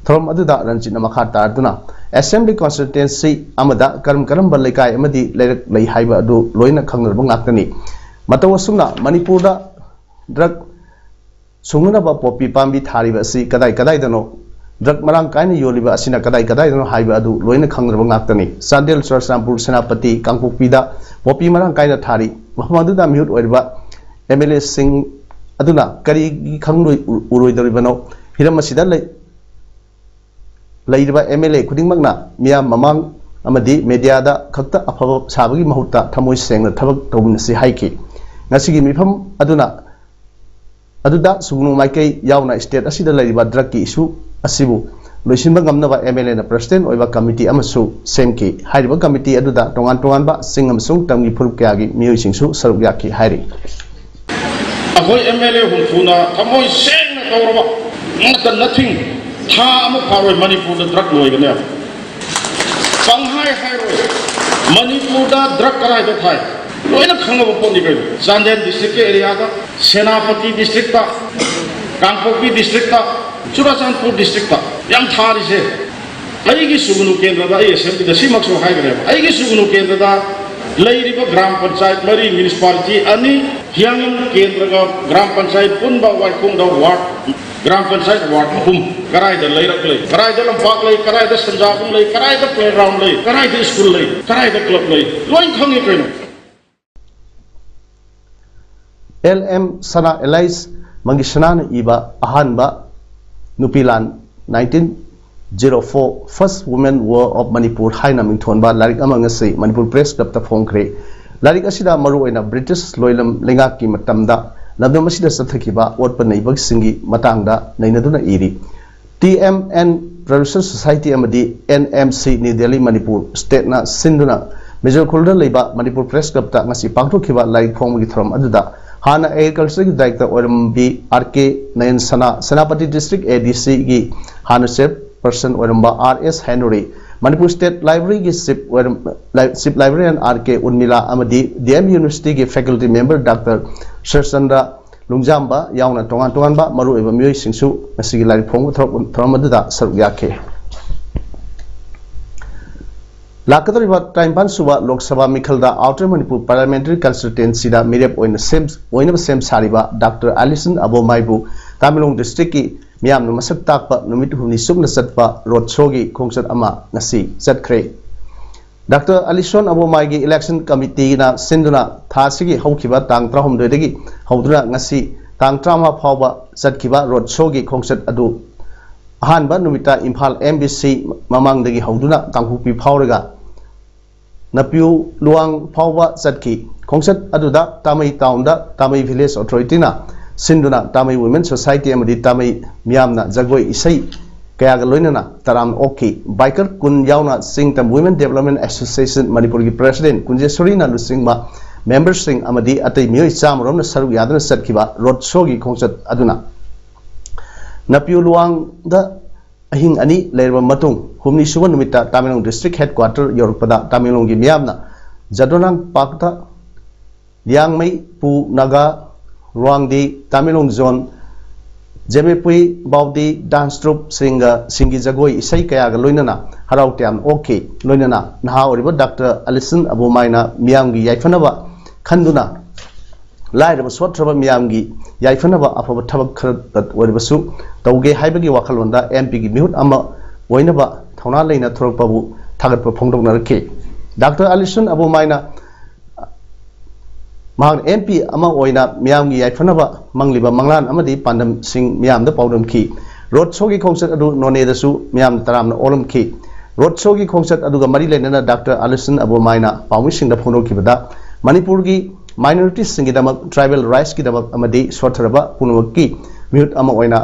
ꯊꯧꯔꯝ ꯑꯗꯨꯗ ꯔꯟꯖꯤꯠꯅ ꯃꯈꯥ ꯇꯥꯗꯨꯅ ꯑꯦꯁꯦꯝꯕ꯭ꯂꯤ ꯀꯣꯟꯁꯇꯤꯇ꯭ꯋꯦꯟꯁꯤ ꯑꯃꯗ ꯀꯔꯝ ꯀꯔꯝꯕ ꯂꯩꯀꯥꯏ ꯑꯃꯗꯤ ꯂꯩꯔꯛ ꯂꯩ ꯍꯥꯏꯕ ꯑꯗꯨ ꯂꯣꯏꯅ ꯈꯪꯅꯔꯕ ꯉꯥꯛꯇꯅꯤ꯫ ꯃꯇꯧ ꯑꯁꯨꯝꯅ ꯃꯅꯤꯄꯨꯔꯗ ꯗ꯭ꯔꯒ ꯁꯨꯡꯅꯅꯕ ꯄꯣꯄꯤ ꯄꯥꯝꯕꯤ ꯊꯥꯔꯤꯕ ꯑꯁꯤ ꯀꯗꯥꯏ ꯀꯗꯥꯏꯗꯅꯣ, ꯗ꯭ꯔꯒ ꯃꯔꯥꯡ ꯀꯥꯏꯅ ꯌꯣꯜꯂꯤꯕ ꯑꯁꯤꯅ ꯀꯗꯥꯏ ꯀꯗꯥꯏꯗꯅꯣ ꯍꯥꯏꯕ ꯑꯗꯨ ꯂꯣꯏꯅ ꯈꯪꯅꯔꯕ ꯉꯥꯛꯇꯅꯤ꯫ ꯆꯥꯟꯗꯦꯜ, ꯆꯨꯔꯆꯥꯟꯄꯨꯔ, ꯁꯦꯅꯥꯄꯇꯤ, ꯀꯥꯡꯄꯣꯛꯄꯤꯗ ꯄꯣꯄꯤ ꯃꯔꯥꯡ ꯀꯥꯏꯅ ꯊꯥꯔꯤ꯫ ꯃꯐꯝ ꯑꯗꯨꯗ ꯃꯤꯍꯨꯠ ꯑꯣꯏꯔꯤꯕ ꯑꯦꯝ ꯑꯦꯜ ꯑꯦꯁꯤꯡ ꯑꯗꯨꯅ ꯀꯔꯤꯒꯤ ꯈꯪꯂꯣꯏ ꯎꯔꯣꯏꯗꯧꯔꯤꯕꯅꯣ? ꯍꯤꯔꯝ ꯑꯁꯤꯗ ꯂꯩ ꯂꯩꯔꯤꯕ ꯑꯦꯝ ꯑꯦꯜ ꯑꯦ ꯈꯨꯗꯤꯡꯃꯛꯅ ꯃꯤꯌꯥꯝ ꯃꯃꯥꯡ ꯑꯃꯗꯤ ꯃꯦꯗꯤꯌꯥꯗ ꯈꯛꯇ ꯑꯐꯕ ꯁꯥꯕꯒꯤ ꯃꯍꯨꯠꯇ ꯊꯃꯣꯏ ꯁꯦꯡꯅ ꯊꯕꯛ ꯇꯧꯃꯤꯟꯅꯁꯤ ꯍꯥꯏꯈꯤ꯫ ꯉꯁꯤꯒꯤ ꯃꯤꯐꯝ ꯑꯗꯨꯅ ꯑꯗꯨꯗ ꯁꯨꯒꯅꯨ ꯃꯥꯏꯀꯩ ꯌꯥꯎꯅ ꯁ꯭ꯇꯦꯠ ꯑꯁꯤꯗ ꯂꯩꯔꯤꯕ ꯗ꯭ꯔꯒꯀꯤ ꯏꯁꯨ ꯑꯁꯤꯕꯨ ꯂꯣꯏꯁꯤꯟꯕ ꯉꯝꯅꯕ ꯑꯦꯝ ꯑꯦꯜ ꯑꯦꯅ ꯄ꯭ꯔꯁꯤꯗꯦꯟ ꯑꯣꯏꯕ ꯀꯃꯤꯇꯤ ꯑꯃꯁꯨ ꯁꯦꯝꯈꯤ꯫ ꯍꯥꯏꯔꯤꯕ ꯀꯃꯤꯇꯤ ꯑꯗꯨꯗ ꯇꯣꯉꯥꯟ ꯇꯣꯉꯥꯟꯕ ꯆꯤꯡ ꯑꯃꯁꯨꯡ ꯇꯝꯒꯤ ꯐꯨꯔꯨꯞ ꯀꯌꯥꯒꯤ ꯃꯤꯑꯣꯏꯁꯤꯡꯁꯨ ꯁꯔꯨꯛ ꯌꯥꯈꯤ ꯍꯥꯏꯔꯤ꯫ ꯑꯩꯈꯣꯏ ꯑꯦꯝ ꯑꯦꯜ ꯑꯦ ꯍꯨꯝꯐꯨꯅ ꯊꯃꯣꯏ ꯁꯦꯡꯅ ꯇꯧꯔꯕ ꯉꯥꯛꯇ ꯅꯊꯤꯡ ꯊꯥ ꯑꯃ ꯐꯥꯔꯣꯏ ꯃꯅꯤꯄꯨꯔꯗ ꯗ꯭ꯔꯒ ꯂꯣꯏꯒꯅꯦꯕ꯫ ꯄꯪꯍꯥꯏ ꯍꯥꯏꯔꯣꯏ꯫ ꯃꯅꯤꯄꯨꯔꯗ ꯗ꯭ꯔꯒ ꯀꯗꯥꯏꯗ ꯊꯥꯏ? ꯂꯣꯏꯅ ꯈꯪꯉꯕ ꯄꯣꯠꯅꯤ ꯀꯩꯅꯣ꯫ ꯆꯥꯟꯗꯦꯜ ꯗꯤꯁꯇ꯭ꯔꯤꯛꯀꯤ ꯑꯦꯔꯤꯌꯥꯗ, ꯁꯦꯅꯥꯄꯇꯤ ꯗꯤꯁꯇ꯭ꯔꯤꯛꯇ, ꯀꯥꯡꯄꯣꯛꯄꯤ ꯗꯤꯁꯇ꯭ꯔꯤꯛꯇ, ꯆꯨꯔꯆꯥꯟꯄꯨꯔ ꯗꯤꯁꯇ꯭ꯔꯤꯛꯇ ꯌꯥꯝ ꯊꯥꯔꯤꯁꯦ꯫ ꯑꯩꯒꯤ ꯁꯨꯒꯅꯨ ꯀꯦꯟꯗ꯭ꯔꯗ ꯑꯩ ꯑꯦꯁꯦꯝꯕ꯭ꯂꯤꯗ ꯁꯤꯃꯛꯁꯨ ꯍꯥꯏꯈ꯭ꯔꯦꯕ꯫ ꯑꯩꯒꯤ ꯁꯨꯒꯅꯨ ꯀꯦꯟꯗ꯭ꯔꯗ ꯂꯩꯔꯤꯕ ꯒ꯭ꯔꯥꯝ ꯄꯟꯆꯥꯌꯠ ꯃꯔꯤ, ꯃ꯭ꯌꯨꯅꯤꯁꯤꯄꯥꯂꯤꯇꯤ ꯑꯅꯤ, ꯍꯤꯌꯥꯡꯂꯝ ꯀꯦꯟꯗ꯭ꯔꯒ ꯒ꯭ꯔꯥꯝ ꯄꯟꯆꯥꯌꯠ ꯄꯨꯟꯕ ꯋꯥꯏꯈꯣꯡꯗ ꯋꯥꯔꯗ, ꯒ꯭ꯔꯥꯝ ꯄꯟꯆꯥꯌꯠ ꯋꯥꯔꯗ ꯑꯍꯨꯝ, ꯀꯗꯥꯏꯗ ꯂꯩꯔꯛ ꯂꯩ, ꯀꯗꯥꯏꯗ ꯂꯝꯄꯥꯛ ꯂꯩ, ꯀꯗꯥꯏꯗ ꯁꯦꯟꯖꯥꯕꯨꯡ ꯂꯩ, ꯀꯗꯥꯏꯗ ꯄ꯭ꯂꯦꯒ꯭ꯔꯥꯎꯟ ꯂꯩ, ꯀꯗꯥꯏꯗ ꯁ꯭ꯀꯨꯜ ꯂꯩ, ꯀꯗꯥꯏꯗ ꯀ꯭ꯂꯕ ꯂꯩ, ꯂꯣꯏ ꯈꯪꯉꯤ ꯀꯩꯅꯣ꯫ ꯑꯦꯜ ꯑꯦꯝ ꯁꯅꯥ ꯑꯦꯂꯥꯏꯁ ꯃꯪꯒꯤꯁꯅꯥꯅ ꯏꯕ ꯑꯍꯥꯟꯕ ꯅꯨꯄꯤ ꯂꯥꯟ, nineteen Zero Four First Women War of Manipur ꯍꯥꯏꯅ ꯃꯤꯡꯊꯣꯟꯕ ꯂꯥꯏꯔꯤꯛ ꯑꯃ ꯉꯁꯤ ꯃꯅꯤꯄꯨꯔ ꯄ꯭ꯔꯦꯁ ꯀ꯭ꯂꯕꯇ ꯐꯣꯡꯈ꯭ꯔꯦ꯫ ꯂꯥꯏꯔꯤꯛ ꯑꯁꯤꯗ ꯃꯔꯨꯑꯣꯏꯅ ꯕ꯭ꯔꯤꯇꯤꯁ ꯂꯣꯏꯂꯝ ꯂꯩꯉꯥꯛꯀꯤ ꯃꯇꯝꯗ ꯂꯝꯗꯝ ꯑꯁꯤꯗ ꯆꯠꯊꯈꯤꯕ ꯑꯣꯠꯄ ꯅꯩꯕꯁꯤꯡꯒꯤ ꯃꯇꯥꯡꯗ ꯅꯩꯅꯗꯨꯅ ꯏꯔꯤ꯫ T M N Producer Society ꯑꯃꯗꯤ N M C new Delhi Manipur ꯁ꯭ꯇꯦꯠꯅ ꯁꯤꯟꯗꯨꯅ ꯃꯦꯖꯣꯔ ꯈꯨꯜꯗ ꯂꯩꯕ ꯃꯅꯤꯄꯨꯔ ꯄ꯭ꯔꯦꯁ ꯀ꯭ꯂꯕꯇ ꯉꯁꯤ ꯄꯥꯡꯊꯣꯛꯈꯤꯕ ꯂꯥꯏꯔꯤꯛ ꯐꯣꯡꯕꯒꯤ ꯊꯧꯔꯝ ꯑꯗꯨꯗ ꯍꯥꯟꯅ ꯑꯦꯒ꯭ꯔꯤꯀꯜꯆꯔꯒꯤ ꯗꯥꯏꯔꯦꯛꯇꯔ ꯑꯣꯏꯔꯝꯕꯤ ꯑꯥꯔ ꯀꯦ ꯅꯌꯟ ꯁꯅꯥ, ꯁꯦꯅꯥꯄꯇꯤ ꯗꯤꯁꯇ꯭ꯔꯤꯛ ꯑꯦ ꯗꯤ ꯁꯤꯒꯤ ꯍꯥꯟꯅ ꯆꯤꯌꯔꯄꯔꯁꯟ ꯑꯣꯏꯔꯝꯕ R S Henry, Manipur state ꯂꯥꯏꯕ꯭ꯔꯦꯔꯤꯒꯤ ꯆꯤꯐ ꯑꯣꯏꯔꯝ-, ꯂꯥꯏ-, chief librarian R K Urmila ꯑꯃꯗꯤ ꯗꯤ ꯑꯦꯝ ꯌꯨꯅꯤꯚꯔꯁꯤꯇꯤꯒꯤ ꯐꯦꯀꯜꯇꯤ ꯃꯦꯝꯕꯔ ꯗꯥꯛꯇꯔ ꯁꯔꯆꯟꯗ꯭ꯔ ꯂꯨꯡꯖꯥꯝꯕ ꯌꯥꯎꯅ ꯇꯣꯉꯥꯟ ꯇꯣꯉꯥꯟꯕ ꯃꯔꯨꯑꯣꯏꯕ ꯃꯤꯑꯣꯏꯁꯤꯡꯁꯨ ꯉꯁꯤꯒꯤ ꯂꯥꯏꯔꯤꯛ ꯐꯣꯡꯕ ꯊꯧꯔꯝ, ꯊꯧꯔꯝ ꯑꯗꯨꯗ ꯁꯔꯨꯛ ꯌꯥꯈꯤ꯫ ꯂꯥꯛꯀꯗꯧꯔꯤꯕ ꯇꯔꯥꯅꯤꯄꯥꯟ ꯁꯨꯕ ꯂꯣꯛ ꯁꯚꯥ ꯃꯤꯈꯜꯗ ꯑꯥꯎꯇꯔ ꯃꯅꯤꯄꯨꯔ ꯄꯥꯔꯂꯤꯌꯥꯃꯦꯟꯇꯔꯤ ꯀꯟꯁꯇꯤꯇ꯭ꯋꯦꯟꯁꯤꯗ ꯃꯤꯔꯦꯞ ꯑꯣꯏꯅ ꯁꯦꯝ-, ꯑꯣꯏꯅꯕ ꯁꯦꯝ ꯁꯥꯔꯤꯕ ꯗꯥꯛꯇꯔ ꯑꯂꯤꯁꯟ ꯑꯕꯣꯃꯥꯏꯕꯨ ꯇꯥꯃꯦꯡꯂꯣꯡ ꯗꯤꯁꯇ꯭ꯔꯤꯛꯀꯤ ꯃꯤꯌꯥꯝꯅ ꯃꯁꯛ ꯇꯥꯛꯄ ꯅꯨꯃꯤꯠ ꯍꯨꯝꯅꯤ ꯆꯨꯞꯅ ꯆꯠꯄ ꯔꯣꯗ ꯁꯣꯒꯤ ꯈꯣꯡꯆꯠ ꯑꯃ ꯉꯁꯤ ꯆꯠꯈ꯭ꯔꯦ꯫ ꯗꯥꯛꯇꯔ ꯑꯂꯤꯁꯣꯟ ꯑꯕꯣꯃꯥꯏꯒꯤ ꯏꯂꯦꯛꯁꯟ ꯀꯃꯤꯇꯤꯅ ꯁꯤꯟꯗꯨꯅ ꯊꯥ ꯑꯁꯤꯒꯤ ꯍꯧꯈꯤꯕ ꯇꯥꯡ ꯇꯔꯥꯍꯨꯝꯗꯣꯏꯗꯒꯤ ꯍꯧꯗꯨꯅ ꯉꯁꯤ ꯇꯥꯡ ꯇꯔꯥꯃꯉꯥ ꯐꯥꯎꯕ ꯆꯠꯈꯤꯕ ꯔꯣꯗ ꯁꯣꯒꯤ ꯈꯣꯡꯆꯠ ꯑꯗꯨ ꯑꯍꯥꯟꯕ ꯅꯨꯃꯤꯠꯇ ꯏꯝꯐꯥꯜ ꯑꯦꯝ ꯕꯤ ꯁꯤ ꯃꯃꯥꯡꯗꯒꯤ ꯍꯧꯗꯨꯅ ꯀꯥꯡꯄꯣꯛꯄꯤ ꯐꯥꯎꯔꯒ ꯅꯄꯤꯌꯨ ꯂꯨꯋꯥꯡ ꯐꯥꯎꯕ ꯆꯠꯈꯤ꯫ ꯈꯣꯡꯆꯠ ꯑꯗꯨꯗ ꯇꯥꯃꯩ ꯇꯥꯎꯟꯗ ꯇꯥꯃꯩ ꯚꯤꯂꯦꯖ ꯑꯣꯊꯣꯔꯤꯇꯤꯅ ꯁꯤꯟꯗꯨꯅ ꯇꯥꯃꯩ ꯋꯨꯃꯦꯟ ꯁꯣꯁꯥꯏꯇꯤ ꯑꯃꯗꯤ ꯇꯥꯃꯩ ꯃꯤꯌꯥꯝꯅ ꯖꯒꯣꯏ ꯏꯁꯩ ꯀꯌꯥꯒ ꯂꯣꯏꯅꯅ ꯇꯔꯥꯝꯅ ꯑꯣꯛꯈꯤ꯫ ꯕꯥꯏꯀꯔ ꯀꯨꯟ ꯌꯥꯎꯅ ꯆꯤꯡꯇꯝ ꯋꯨꯃꯦꯟ ꯗꯦꯕꯂꯞꯃꯦꯟ ꯑꯦꯁꯣꯁꯤꯌꯦꯁꯟ ꯃꯅꯤꯄꯨꯔꯒꯤ ꯄ꯭ꯔꯦꯁꯤꯗꯦꯟ ꯀꯨꯟꯖꯦꯁꯣꯔꯤꯅ ꯂꯨꯆꯤꯡꯕ ꯃꯦꯝꯕꯔꯁꯤꯡ ꯑꯃꯗꯤ ꯑꯇꯩ ꯃꯤꯑꯣꯏ ꯆꯥꯝꯃꯔꯣꯝꯅ ꯁꯔꯨꯛ ꯌꯥꯗꯨꯅ ꯆꯠꯈꯤꯕ ꯔꯣꯗ ꯁꯣꯒꯤ ꯈꯣꯡꯆꯠ ꯑꯗꯨꯅ ꯅꯄꯤꯌꯨ ꯂꯨꯋꯥꯡꯗ ꯑꯍꯤꯡ ꯑꯅꯤ ꯂꯩꯔꯕ ꯃꯇꯨꯡ, ꯍꯨꯝꯅꯤ ꯁꯨꯕ ꯅꯨꯃꯤꯠꯇ ꯇꯥꯃꯦꯡꯂꯣꯡ ꯗꯤꯁꯇ꯭ꯔꯤꯛ ꯍꯦꯗꯀ꯭ꯋꯥꯇꯔ ꯌꯧꯔꯛꯄꯗ ꯇꯥꯃꯦꯡꯂꯣꯡꯒꯤ ꯃꯤꯌꯥꯝꯅ ꯖꯗꯣꯅꯥꯡ ꯄꯥꯔꯛꯇ ꯂꯤꯌꯥꯡꯃꯩ ꯄꯨ ꯅꯥꯒꯥ ꯔꯨꯋꯥꯡꯗꯤ ꯇꯥꯃꯦꯡꯂꯣꯡ ꯖꯣꯟ ꯖꯦꯃꯦꯄꯨꯏ ꯕꯥꯎꯗꯤ ꯗꯥꯟꯁ ꯇ꯭ꯔꯨꯞꯁꯤꯡꯒ ꯁꯤꯡꯒꯤ ꯖꯒꯣꯏ ꯏꯁꯩ ꯀꯌꯥꯒ ꯂꯣꯏꯅꯅ ꯍꯔꯥꯎ ꯇꯌꯥꯝꯅ ꯑꯣꯛꯈꯤ꯫ ꯂꯣꯏꯅꯅ ꯅꯍꯥ ꯑꯣꯏꯔꯤꯕ ꯗꯥꯛꯇꯔ ꯑꯂꯤꯁꯟ ꯑꯕꯨꯃꯥꯏꯅ ꯃꯤꯌꯥꯝꯒꯤ ꯌꯥꯏꯐꯅꯕ ꯈꯟꯗꯨꯅ ꯂꯥꯏꯔꯕ ꯁꯣꯠꯊ꯭ꯔꯕ ꯃꯤꯌꯥꯝꯒꯤ ꯌꯥꯏꯐꯅꯕ ꯑꯐꯕ ꯊꯕꯛ ꯈꯔ ꯑꯣꯏꯔꯕꯁꯨ ꯇꯧꯒꯦ ꯍꯥꯏꯕꯒꯤ ꯋꯥꯈꯜꯂꯣꯟꯗ ꯑꯦꯝ ꯄꯤꯒꯤ ꯃꯤꯍꯨꯠ ꯑꯃ ꯑꯣꯏꯅꯕ ꯊꯧꯅꯥ ꯂꯩꯅ ꯊꯣꯔꯛꯄꯕꯨ ꯊꯥꯒꯠꯄ ꯐꯣꯡꯗꯣꯛꯅꯔꯛꯈꯤ꯫ ꯗꯥꯛꯇꯔ ꯑꯂꯤꯁꯟ ꯑꯕꯨꯃꯥꯏꯅ ꯃꯍꯥꯛꯅ ꯑꯦꯝ ꯄꯤ ꯑꯃ ꯑꯣꯏꯅ ꯃꯤꯌꯥꯝꯒꯤ ꯌꯥꯏꯐꯅꯕ ꯃꯪꯂꯤꯕ ꯃꯪꯂꯥꯟ ꯑꯃꯗꯤ ꯄꯥꯟꯗꯝꯁꯤꯡ ꯃꯤꯌꯥꯝꯗ ꯄꯥꯎꯗꯝꯈꯤ꯫ ꯔꯣꯗ ꯁꯣꯒꯤ ꯈꯣꯡꯆꯠ ꯑꯗꯨ ꯅꯣꯅꯦꯗꯁꯨ ꯃꯤꯌꯥꯝ ꯇꯔꯥꯝꯅ ꯑꯣꯛꯂꯝꯈꯤ꯫ ꯔꯣꯗ ꯁꯣꯒꯤ ꯈꯣꯡꯆꯠ ꯑꯗꯨꯒ ꯃꯔꯤ ꯂꯩꯅꯅ ꯗꯥꯛꯇꯔ ꯑꯂꯤꯁꯟ ꯑꯕꯣꯃꯥꯏꯅ ꯄꯥꯎꯃꯤꯁꯤꯡꯗ ꯐꯣꯡꯗꯣꯛꯈꯤꯕꯗ, ꯃꯅꯤꯄꯨꯔꯒꯤ ꯃꯥꯏꯅꯣꯔꯤꯇꯤꯁꯁꯤꯡꯒꯤꯗꯃꯛ, ꯇ꯭ꯔꯥꯏꯕꯦꯜ ꯔꯥꯏꯠꯁꯀꯤꯗꯃꯛ ꯑꯃꯗꯤ ꯁꯣꯠꯊꯔꯕ ꯄꯨꯝꯅꯃꯛꯀꯤ ꯃꯤꯍꯨꯠ ꯑꯃ ꯑꯣꯏꯅ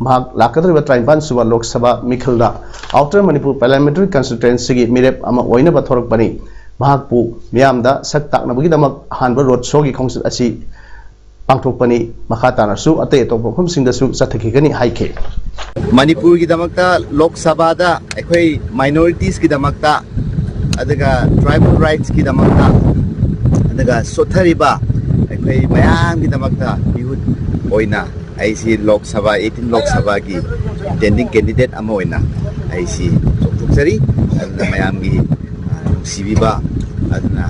ꯃꯍꯥꯛ ꯂꯥꯛꯀꯗꯧꯔꯤꯕ ꯇꯔꯥꯅꯤꯄꯥꯟ ꯁꯨꯕ ꯂꯣꯛ ꯁꯚꯥ ꯃꯤꯈꯜꯗ ꯑꯥꯎꯇꯔ ꯃꯅꯤꯄꯨꯔ ꯄꯥꯔꯂꯤꯌꯥꯃꯦꯟꯇꯔꯤ ꯀꯟꯁꯇꯤꯇ꯭ꯋꯦꯟꯁꯤꯒꯤ ꯃꯤꯔꯦꯞ ꯑꯃ ꯑꯣꯏꯅꯕ ꯊꯣꯔꯛꯄꯅꯤ꯫ ꯃꯍꯥꯛꯄꯨ ꯃꯤꯌꯥꯝꯗ ꯁꯛ ꯇꯥꯛꯅꯕꯒꯤꯗꯃꯛ ꯑꯍꯥꯟꯕ ꯔꯣꯗ ꯁꯣꯒꯤ ꯈꯣꯡꯆꯠ ꯑꯁꯤ ꯄꯥꯡꯊꯣꯛꯄꯅꯤ꯫ ꯃꯈꯥ ꯇꯥꯅꯁꯨ ꯑꯇꯩ ꯑꯇꯣꯞꯄ ꯃꯐꯝꯁꯤꯡꯗꯁꯨ ꯆꯠꯊꯈꯤꯒꯅꯤ ꯍꯥꯏꯈꯤ꯫ ꯃꯅꯤꯄꯨꯔꯒꯤꯗꯃꯛꯇ ꯂꯣꯛ ꯁꯚꯥꯗ ꯑꯩꯈꯣꯏ ꯃꯥꯏꯅꯣꯔꯤꯇꯤꯁꯀꯤꯗꯃꯛꯇ, ꯑꯗꯨꯒ ꯇ꯭ꯔꯥꯏꯕꯦꯜ ꯔꯥꯏꯠꯁꯀꯤꯗꯃꯛꯇ, ꯑꯗꯨꯒ ꯁꯣꯠꯊꯔꯤꯕ ꯑꯩꯈꯣꯏ ꯃꯌꯥꯝꯒꯤꯗꯃꯛꯇ ꯃꯤꯍꯨꯠ ꯑꯣꯏꯅ ꯑꯩꯁꯤ ꯂꯣꯛ ꯁꯚꯥ, ꯑꯩꯠꯇꯤꯟ ꯂꯣꯛ ꯁꯚꯥꯒꯤ ꯏꯟꯇꯦꯟꯗꯤꯡ ꯀꯦꯟꯗꯤꯗꯦꯠ ꯑꯃ ꯑꯣꯏꯅ ꯑꯩꯁꯤ ꯆꯣꯡꯊꯣꯛꯆꯔꯤ꯫ ꯑꯗꯨꯅ ꯃꯌꯥꯝꯒꯤ, ꯑ, ꯅꯨꯡꯁꯤꯕꯤꯕ, ꯑꯗꯨꯅ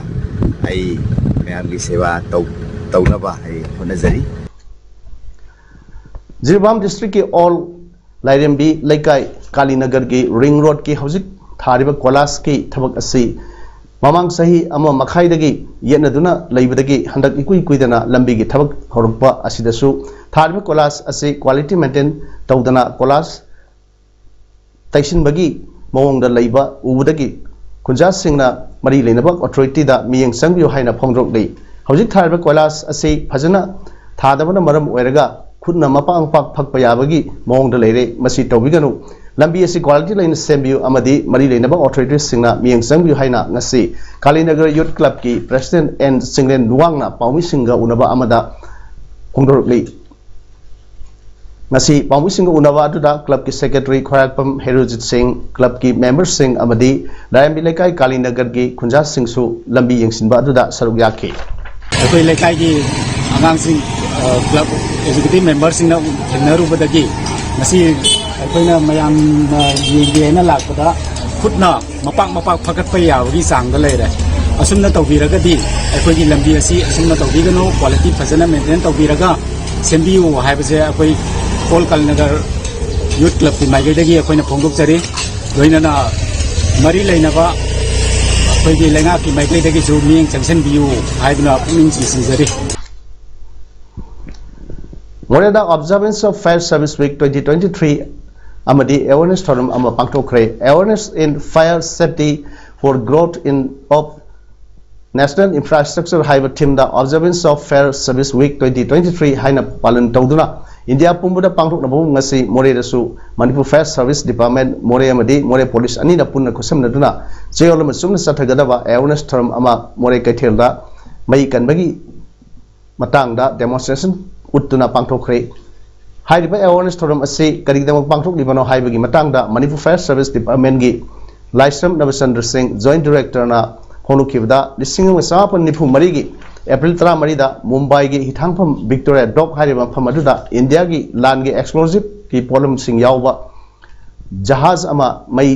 ꯑꯩ ꯃꯌꯥꯝꯒꯤ ꯁꯦꯕꯥ ꯇꯧ-, ꯇꯧꯅꯕ ꯑꯩ ꯍꯣꯠꯅꯖꯔꯤ꯫ ꯖꯤꯔꯤꯕꯥꯝ ꯗꯤꯁꯇ꯭ꯔꯤꯛꯀꯤ ꯑꯣꯜ ꯂꯥꯏꯔꯦꯝꯕꯤ ꯂꯩꯀꯥꯏ ꯀꯥꯂꯤꯅꯒꯔꯒꯤ ꯔꯤꯡ ꯔꯣꯗꯀꯤ ꯍꯧꯖꯤꯛ ꯊꯥꯔꯤꯕ ꯀꯣꯏꯂꯥꯁꯀꯤ ꯊꯕꯛ ꯑꯁꯤ ꯃꯃꯥꯡ ꯆꯍꯤ ꯑꯃ ꯃꯈꯥꯏꯗꯒꯤ ꯌꯦꯠꯅꯗꯨꯅ ꯂꯩꯕꯗꯒꯤ ꯍꯟꯗꯛ ꯏꯀꯨꯏ ꯀꯨꯏꯗꯅ ꯂꯝꯕꯤꯒꯤ ꯊꯕꯛ ꯍꯧꯔꯛꯄ ꯑꯁꯤꯗꯁꯨ ꯊꯥꯔꯤꯕ ꯀꯣꯏꯂꯥꯁ ꯑꯁꯤ ꯀ꯭ꯋꯥꯂꯤꯇꯤ ꯃꯦꯟꯇꯦꯟ ꯇꯧꯗꯅ ꯀꯣꯏꯂꯥꯁ ꯇꯩꯁꯤꯟꯕꯒꯤ ꯃꯑꯣꯡꯗ ꯂꯩꯕ ꯎꯕꯗꯒꯤ ꯈꯨꯟꯖꯥꯁꯤꯡꯅ ꯃꯔꯤ ꯂꯩꯅꯕ ꯑꯣꯊꯣꯔꯤꯇꯤꯗ ꯃꯤꯠꯌꯦꯡ ꯆꯪꯕꯤꯌꯨ ꯍꯥꯏꯅ ꯐꯣꯡꯗꯣꯔꯛꯂꯤ꯫ ꯍꯧꯖꯤꯛ ꯊꯥꯔꯤꯕ ꯀꯣꯏꯂꯥꯁ ꯑꯁꯤ ꯐꯖꯅ ꯊꯥꯗꯕꯅ ꯃꯔꯝ ꯑꯣꯏꯔꯒ ꯈꯨꯠꯅ ꯃꯄꯥꯛ ꯃꯄꯥꯛ ꯐꯛꯄ ꯌꯥꯕꯒꯤ ꯃꯑꯣꯡꯗ ꯂꯩꯔꯦ꯫ ꯃꯁꯤ ꯇꯧꯕꯤꯒꯅꯨ꯫ ꯂꯝꯕꯤ ꯑꯁꯤ ꯀ꯭ꯋꯥꯂꯤꯇꯤ ꯂꯩꯅ ꯁꯦꯝꯕꯤꯌꯨ ꯑꯃꯗꯤ ꯃꯔꯤ ꯂꯩꯅꯕ ꯑꯣꯊꯣꯔꯤꯇꯤꯁꯤꯡꯅ ꯃꯤꯠꯌꯦꯡ ꯆꯪꯕꯤꯌꯨ ꯍꯥꯏꯅ ꯉꯁꯤ ꯀꯥꯂꯤꯅꯒꯔ ꯌꯨꯠ ꯀ꯭ꯂꯕꯀꯤ ꯄ꯭ꯔꯦꯁꯤꯗꯦꯟꯠ ꯑꯦꯟ ꯆꯤꯡꯂꯦꯟ ꯂꯨꯋꯥꯡꯅ ꯄꯥꯎꯃꯤꯁꯤꯡꯒ ꯎꯅꯕ ꯑꯃꯗ ꯐꯣꯡꯗꯣꯔꯛꯂꯤ꯫ ꯉꯁꯤ ꯄꯥꯎꯃꯤꯁꯤꯡꯒ ꯎꯅꯕ ꯑꯗꯨꯗ ꯀ꯭ꯂꯕꯀꯤ ꯁꯦꯀ꯭ꯔꯦꯇꯔꯤ ꯈ꯭ꯋꯥꯏꯔꯥꯛꯄꯝ ꯍꯦꯔꯣꯖꯤꯠ ꯁꯤꯡ, ꯀ꯭ꯂꯕꯀꯤ ꯃꯦꯝꯕꯔꯁꯤꯡ ꯑꯃꯗꯤ ꯂꯥꯏꯔꯦꯝꯕꯤ ꯂꯩꯀꯥꯏ ꯀꯥꯂꯤꯅꯒꯔꯒꯤ ꯈꯨꯟꯖꯥꯁꯤꯡꯁꯨ ꯂꯝꯕꯤ ꯌꯦꯡꯁꯤꯟꯕ ꯑꯗꯨꯗ ꯁꯔꯨꯛ ꯌꯥꯈꯤ꯫ ꯑꯩꯈꯣꯏ ꯂꯩꯀꯥꯏꯒꯤ ꯑꯉꯥꯡꯁꯤꯡ, ꯑ, ꯀ꯭ꯂꯕ ꯑꯦꯛꯖꯤꯀ꯭ꯌꯨꯇꯤꯚ ꯃꯦꯝꯕꯔꯁꯤꯡꯅ ꯊꯦꯡꯅꯔꯨꯕꯗꯒꯤ ꯉꯁꯤ ꯑꯩꯈꯣꯏꯅ ꯃꯌꯥꯝꯅ ꯌꯦꯡꯒꯦ ꯍꯥꯏꯅ ꯂꯥꯛꯄꯗ ꯈꯨꯠꯅ ꯃꯄꯥꯛ ꯃꯄꯥꯛ ꯐꯒꯠꯄ ꯌꯥꯕꯒꯤ ꯆꯥꯡꯗ ꯂꯩꯔꯦ꯫ ꯑꯁꯨꯝꯅ ꯇꯧꯕꯤꯔꯒꯗꯤ ꯑꯩꯈꯣꯏꯒꯤ ꯂꯝꯕꯤ ꯑꯁꯤ ꯑꯁꯨꯝꯅ ꯇꯧꯕꯤꯒꯅꯨ, ꯀ꯭ꯋꯥꯂꯤꯇꯤ ꯐꯖꯅ ꯃꯦꯟꯇꯦꯟ ꯇꯧꯕꯤꯔꯒ ꯁꯦꯝꯕꯤꯌꯨ ꯍꯥꯏꯕꯁꯦ ꯑꯩꯈꯣꯏ ꯑꯣꯜ ꯀꯥꯂꯤꯅꯒꯔ ꯌꯨꯠ ꯀ꯭ꯂꯕꯀꯤ ꯃꯥꯏꯀꯩꯗꯒꯤ ꯑꯩꯈꯣꯏꯅ ꯐꯣꯡꯗꯣꯛꯆꯔꯤ꯫ ꯂꯣꯏꯅꯅ ꯃꯔꯤ ꯂꯩꯅꯕ ꯑꯩꯈꯣꯏꯒꯤ ꯂꯩꯉꯥꯛꯀꯤ ꯃꯥꯏꯀꯩꯗꯒꯤꯁꯨ ꯃꯤꯠꯌꯦꯡ ꯆꯪꯁꯤꯟꯕꯤꯌꯨ ꯍꯥꯏꯗꯨꯅ ꯄꯨꯛꯅꯤꯡ ꯆꯤꯡꯁꯤꯟꯖꯔꯤ꯫ ꯃꯣꯔꯦꯗ Observance of Fire Service Week twenty twenty-three ꯑꯃꯗꯤ awareness ꯊꯧꯔꯝ ꯑꯃ ꯄꯥꯡꯊꯣꯛꯈ꯭ꯔꯦ꯫ Awareness in Fire Safety for Growth in of National Infrastructure ꯍꯥꯏꯕ theme the Observance of Fire Service Week twenty twenty-three ꯍꯥꯏꯅ ꯄꯥꯂꯟ ꯇꯧꯗꯨꯅ ꯏꯟꯗꯤꯌꯥ ꯄꯨꯝꯕꯗ ꯄꯥꯡꯊꯣꯛꯅꯕ ꯉꯁꯤ ꯃꯣꯔꯦꯗꯁꯨ ꯃꯅꯤꯄꯨꯔ Fire Service Department ꯃꯣꯔꯦ ꯑꯃꯗꯤ ꯃꯣꯔꯦ ꯄꯨꯂꯤꯁ ꯑꯅꯤꯅ ꯄꯨꯟꯅ ꯈꯨꯠꯁꯝꯅꯗꯨꯅ ꯆꯌꯣꯜ ꯑꯃ ꯆꯨꯞꯅ ꯆꯠꯊꯒꯗꯕ awareness ꯊꯧꯔꯝ ꯑꯃ ꯃꯣꯔꯦ ꯀꯩꯊꯦꯜꯗ ꯃꯩ ꯀꯟꯕꯒꯤ ꯃꯇꯥꯡꯗ demonstration ꯎꯠꯇꯨꯅ ꯄꯥꯡꯊꯣꯛꯈ꯭ꯔꯦ꯫ ꯍꯥꯏꯔꯤꯕ awareness ꯊꯧꯔꯝ ꯑꯁꯤ ꯀꯔꯤꯒꯤꯗꯃꯛ ꯄꯥꯡꯊꯣꯛꯂꯤꯕꯅꯣ ꯍꯥꯏꯕꯒꯤ ꯃꯇꯥꯡꯗ ꯃꯅꯤꯄꯨꯔ Fire Service Department ꯒꯤ ꯂꯥꯏꯁ꯭ꯔꯝ ꯅꯕꯆꯟꯗ꯭ꯔ ꯁꯤꯡ, Joint Director ꯅ ꯐꯣꯡꯗꯣꯛꯈꯤꯕꯗ, ꯂꯤꯁꯤꯡ ꯑꯃ ꯆꯃꯥꯄꯟ ꯅꯤꯐꯨ ꯃꯔꯤꯒꯤ April ꯇꯔꯥꯃꯔꯤꯗ ꯃꯨꯝꯕꯥꯏꯒꯤ ꯍꯤꯊꯥꯡꯐꯝ Victoria Dock ꯍꯥꯏꯔꯤꯕ ꯃꯐꯝ ꯑꯗꯨꯗ ꯏꯟꯗꯤꯌꯥꯒꯤ ꯂꯥꯟꯒꯤ explosive ꯀꯤ ꯄꯣꯠꯂꯝꯁꯤꯡ ꯌꯥꯎꯕ ꯖꯍꯥꯖ ꯑꯃ ꯃꯩ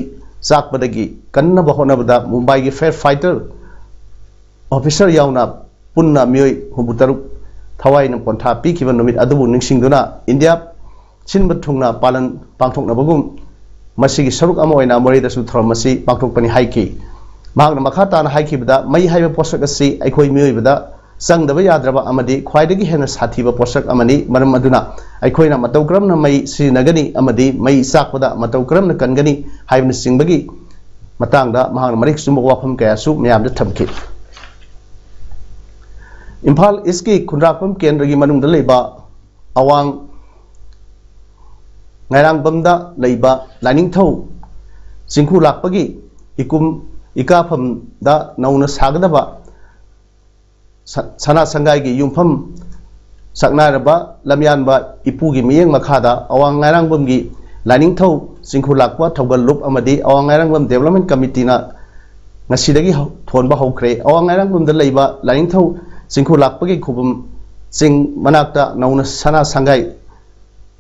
ꯆꯥꯛꯄꯗꯒꯤ ꯀꯟꯅꯕ ꯍꯣꯠꯅꯕꯗ ꯃꯨꯝꯕꯥꯏꯒꯤ fire fighter officer ꯌꯥꯎꯅ ꯄꯨꯟꯅ ꯃꯤꯑꯣꯏ ꯍꯨꯝꯐꯨꯇꯔꯨꯛ ꯊꯋꯥꯏꯅ ꯄꯣꯟꯊꯥ ꯄꯤꯈꯤꯕ ꯅꯨꯃꯤꯠ ꯑꯗꯨꯕꯨ ꯅꯤꯡꯁꯤꯡꯗꯨꯅ ꯏꯟꯗꯤꯌꯥ ꯁꯤꯟꯕ ꯊꯨꯡꯅ ꯄꯥꯂꯟ ꯄꯥꯡꯊꯣꯛꯅꯕꯒꯨꯝ ꯃꯁꯤꯒꯤ ꯁꯔꯨꯛ ꯑꯃ ꯑꯣꯏꯅ ꯃꯣꯔꯦꯗꯁꯨ ꯊꯧꯔꯝ ꯑꯁꯤ ꯄꯥꯡꯊꯣꯛꯄꯅꯤ ꯍꯥꯏꯈꯤ꯫ ꯃꯍꯥꯛꯅ ꯃꯈꯥ ꯇꯥꯅ ꯍꯥꯏꯈꯤꯕꯗ, ꯃꯩ ꯍꯥꯏꯕ ꯄꯣꯠꯁꯛ ꯑꯁꯤ ꯑꯩꯈꯣꯏ ꯃꯤꯑꯣꯏꯕꯗ ꯆꯪꯗꯕ ꯌꯥꯗ꯭ꯔꯕ ꯑꯃꯗꯤ ꯈ꯭ꯋꯥꯏꯗꯒꯤ ꯍꯦꯟꯅ ꯁꯥꯊꯤꯕ ꯄꯣꯠꯁꯛ ꯑꯃꯅꯤ꯫ ꯃꯔꯝ ꯑꯗꯨꯅ ꯑꯩꯈꯣꯏꯅ ꯃꯇꯧ ꯀꯔꯝꯅ ꯃꯩ ꯁꯤꯖꯤꯟꯅꯒꯅꯤ ꯑꯃꯗꯤ ꯃꯩ ꯆꯥꯛꯄꯗ ꯃꯇꯧ ꯀꯔꯝꯅ ꯀꯟꯒꯅꯤ ꯍꯥꯏꯕꯅꯆꯤꯡꯕꯒꯤ ꯃꯇꯥꯡꯗ ꯃꯍꯥꯛꯅ ꯃꯔꯤꯛ ꯆꯨꯝꯕ ꯋꯥꯐꯝ ꯀꯌꯥꯁꯨ ꯃꯤꯌꯥꯝꯗ ꯊꯝꯈꯤ꯫ ꯏꯝꯐꯥꯜ ꯏꯁꯀꯤ ꯈꯨꯟꯗ꯭ꯔꯥꯛꯄꯝ ꯀꯦꯟꯗ꯭ꯔꯒꯤ ꯃꯅꯨꯡꯗ ꯂꯩꯕ ꯑꯋꯥꯡ ꯉꯥꯏꯔꯥꯡꯕꯝꯗ ꯂꯩꯕ ꯂꯥꯏꯅꯤꯡꯊꯧ ꯆꯤꯡꯈꯨ ꯂꯥꯛꯄꯒꯤ ꯏꯀꯨꯝ ꯏꯀꯥꯐꯝꯗ ꯅꯧꯅ ꯁꯥꯒꯗꯕ ꯁ-, ꯁꯅꯥ ꯁꯪꯒꯥꯏꯒꯤ ꯌꯨꯝꯐꯝ ꯁꯛꯅꯥꯏꯔꯕ ꯂꯝꯌꯥꯟꯕ ꯏꯄꯨꯒꯤ ꯃꯤꯠꯌꯦꯡ ꯃꯈꯥꯗ ꯑꯋꯥꯡ ꯉꯥꯏꯔꯥꯡꯕꯝꯒꯤ ꯂꯥꯏꯅꯤꯡꯊꯧ ꯆꯤꯡꯈꯨ ꯂꯥꯛꯄ ꯊꯧꯒꯜ ꯂꯨꯞ ꯑꯃꯗꯤ ꯑꯋꯥꯡ ꯉꯥꯏꯔꯥꯡꯕꯝ Development Committee ꯅ ꯉꯁꯤꯗꯒꯤ ꯍꯧ-, ꯊꯣꯟꯕ ꯍꯧꯈ꯭ꯔꯦ꯫ ꯑꯋꯥꯡ ꯉꯥꯏꯔꯥꯡꯕꯝꯗ ꯂꯩꯕ ꯂꯥꯏꯅꯤꯡꯊꯧ ꯆꯤꯡꯈꯨ ꯂꯥꯛꯄꯒꯤ ꯈꯨꯕꯝ ꯆꯤꯡ ꯃꯅꯥꯛꯇ ꯅꯧꯅ ꯁꯅꯥ ꯁꯪꯒꯥꯏ